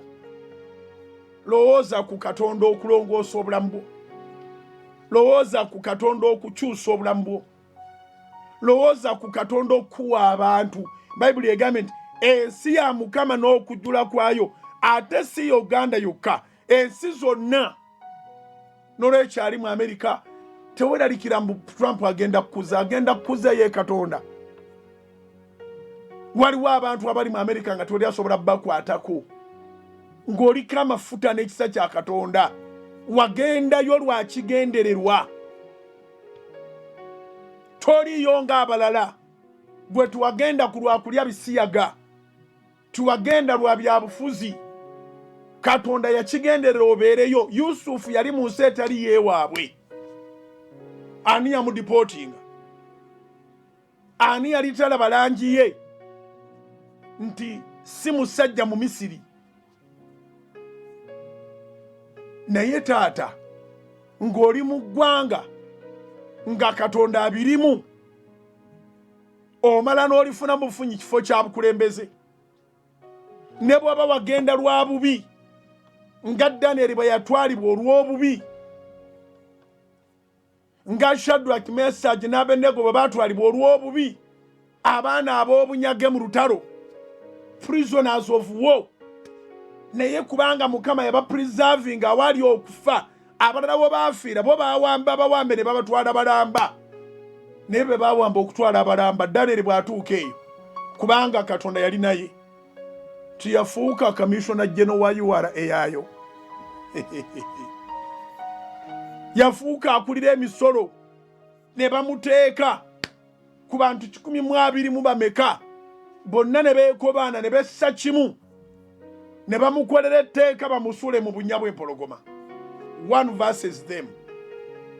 [SPEAKER 1] lowooza ku Katonda okulongoosa obulamu bwo, lowooza ku Katonda okukyusa obulamu bwo, lowooza ku Katonda okuwa abantu. Bayibuli egambye nti ensi ya Mukama n'okujjula kwayo, ate si Uganda yokka, ensi zonna. Nolwekyo ali mu Amerika, teweralikira mbu Trump agenda kukuza, agenda kukuza ye Katonda. Waliwo abantu abali mu Amerika nga tewali asobola bakwatako, ng'oliko amafuta n'ekisa kya Katonda. Wagendayo lwakigendererwa, toliyo ng'abalala. Gwe tuwagenda ku lwakulya bisiyaga, tiwagenda lwa byabufuzi. Katonda yakigenderera obeereyo. Yusufu yali mu nsi etali yeewaabwe. Ani yamudipootinga? Ani yali talaba langi ye nti si musajja mu Misiri? Naye taata, ng'oli mu ggwanga nga Katonda abirimu, omala n'olifuna bufunyi kifo kya bukulembeze. Ne bw'aba wagenda lwa bubi, nga Danyeri bwe yatwalibwa olw'obubi, nga Shadrach, Mesach n'Abenego bwe batwalibwa olw'obubi. Abaana ab'obunyage mu lutalo, prisoners of war, naye kubanga Mukama yabapreserving awali okufa, abalala bo baafiira, bo bawamba bawambe ne babatwala balamba, naye bwe bawamba okutwala abalamba, Daniel bw'atuuka eyo, kubanga Katonda yali naye, tiyafuuka Commissioner General wa URA eyayo, yafuuka akulira emisolo, ne bamuteeka ku bantu 120 mu bameka bonna, ne beekobaana ne bessa kimu ne bamukolera etteeka bamusuule mu bunnya bw'empologoma. One versus them,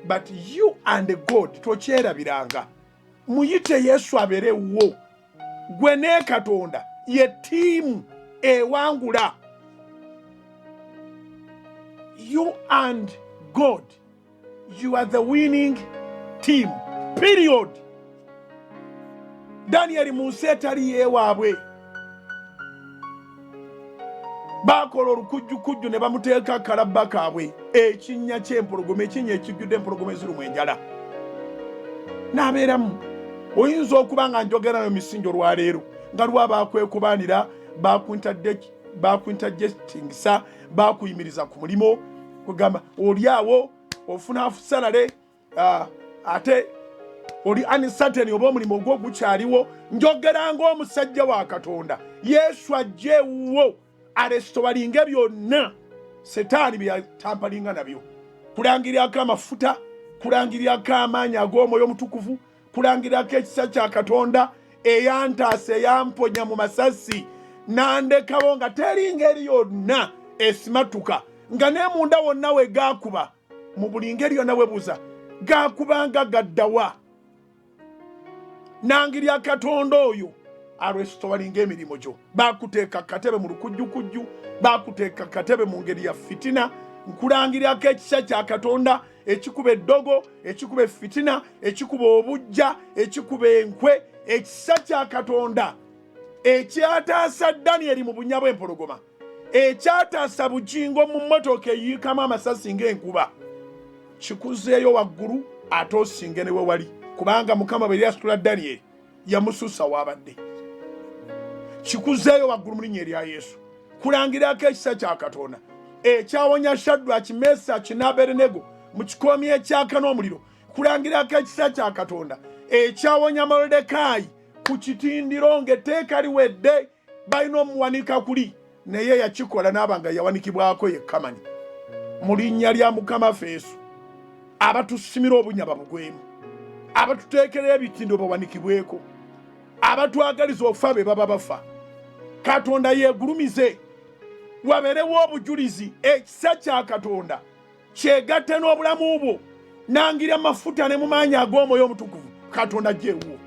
[SPEAKER 1] but you and God. Tokyerabiranga, muyite Yesu abeere wo. Gwe ne Katonda ye ttiimu ewangula. You and God, you are the winning team, period. Daniel mu nsi etali yeewaabwe, bakola olukujjukujju ne bamuteeka kalabba kaabwe, ekinnya ky'empologoma, ekinnya ekijjudde empologoma ezirimu enjala, n'abeeramu. Oyinza okuba nga njogera nayo misingi olwaleero nga lwabakwekubaanira, bakuinterjectingisa, bakuyimiriza ku mulimu, kugamba oli awo ofuna salary, ate oli uncertain oba omulimu ogwo gukyaliwo. Njogera ng'omusajja wa Katonda, Yesu ajja ewuwo arestoringe byonna Setaani bye yatamperinga nabyo. Kulangirirako amafuta, kulangirirako amaanyi ag'Omwoyo Omutukuvu, kulangirirako ekisa kya Katonda eyantaasa, eyamponya mu masasi nandekawo nga teri ngeri yonna esimatuka, nga ne munda wonna we gaakuba, mu buli ngeri yonna webuuza gaakubanga gaddawa. Nangirya Katonda oyo arestoringa emirimu gyo. Bakuteeka katebe mu lukujjukujju, bakuteeka katebe mu ngeri ya fitina, nkulangirirako ekisa kya Katonda ekikuba eddogo, ekikuba efitina, ekikuba obujja, ekikuba enkwe, ekisa kya Katonda ekyataasa Danyeri mu bunnya bw'empologoma, ekyataasa Bugingo mu mmotoka eyiikamu amasasi ng'enkuba, kikuzeeyo waggulu ate osinge ne we wali, kubanga Mukama bwe yasitula Danyeri yamususa waabadde. Kikuzeeyo waggulu mu linnya erya Yesu. Kulangirako ekisa kya Katonda ekyawonya Shadraki, Mesaki n'Abedenego mu kikoomi ekyaka n'omuliro. Kulangirako ekisa kya Katonda ekyawonya Molodekaayi ku kitindiro ng'etteeka liwedde, balina omuwanika kuli, naye yakikola n'aba nga yawanikibwako yekka manyi. Mu linnya lya Mukama feesu, abatusimira obunya babugwemu, abatuteekera ebitindo bawanikibweko, abatwagaliza okufa be baba bafa. Katonda yeegulumize, wabeerewo obujulizi. Ekisa kya Katonda kyegatte n'obulamu bwo. Nangira amafuta ne mu maanyi ag'Omwoyo Omutukuvu. Katonda gyewuwo,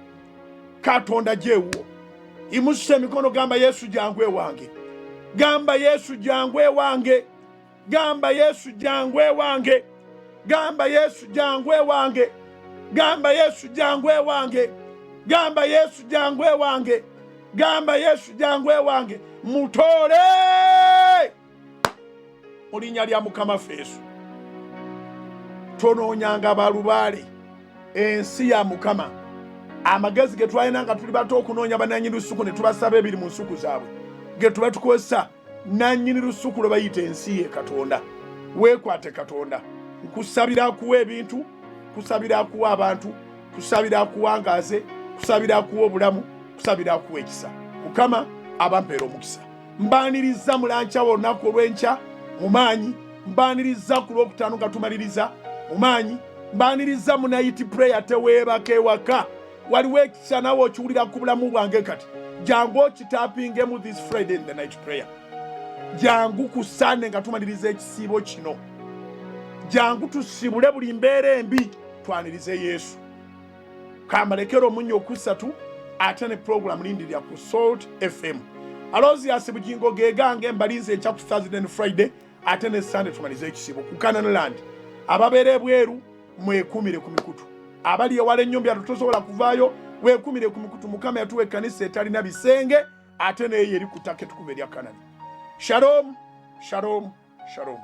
[SPEAKER 1] Katonda gyewuwo. Imusa emikono, gamba Yesu jangu ewange, gamba Yesu jangu ewange, gamba Yesu jangu ewange, gamba Yesu jangu ewange, gamba Yesu jangu ewange, gamba Yesu jangu ewange, gamba Yesu jangu ewange. Mutoole mu linnya lya Mukama feesu. Tonoonyanga balubaale, ensi ya Mukama. Amagezi ge twalina nga tuli bato okunoonya bananyini lusuku ne tubasaba ebiri mu nsuku zaabwe ge tuba tukozesa, nanyini lusuku lwe bayita ensi ye Katonda. Weekwate Katonda. Nkusabira akuwa ebintu, kusabira akuwa abantu, kusabira akuwangaaze, kusabira akuwa obulamu, kusabira akuwa ekisa. Mukama abampeera omukisa. Mbaniriza mulankyawo olunaku olw'enkya mu maanyi, mbaniriza ku Lwokutaano nga tumaliriza mu maanyi, mbaniriza mu night prayer. Teweebaka ewaka, waliwo ekisa nawe okiwulira ku bulamu bwange kati. Jangu okitapingemu this Friday in the night prayer. Jangu ku Sande nga tumaliriza ekisiibo kino. Jangu tusibule buli mbeera embi, twanirize Yesu. Kambalekera omunnyo okusatu, ate ne program lindirira ku Salt FM. Alozias Bugingo gegange, mbalinze enkya ku Thursday and Friday, ate ne Sunday tumalize ekisiibo ku Canaan Land. Ababeera ebweru mwekumire ku mikutu, abali ewala ennyo byatu tosobola kuvaayo, weekumire ku mikutu. Mukama yatuwa ekkanisa etalina bisenge, ate neeyo eri ku ttaka ettukuvu erya Kanani. Shalom, shalom, shalom.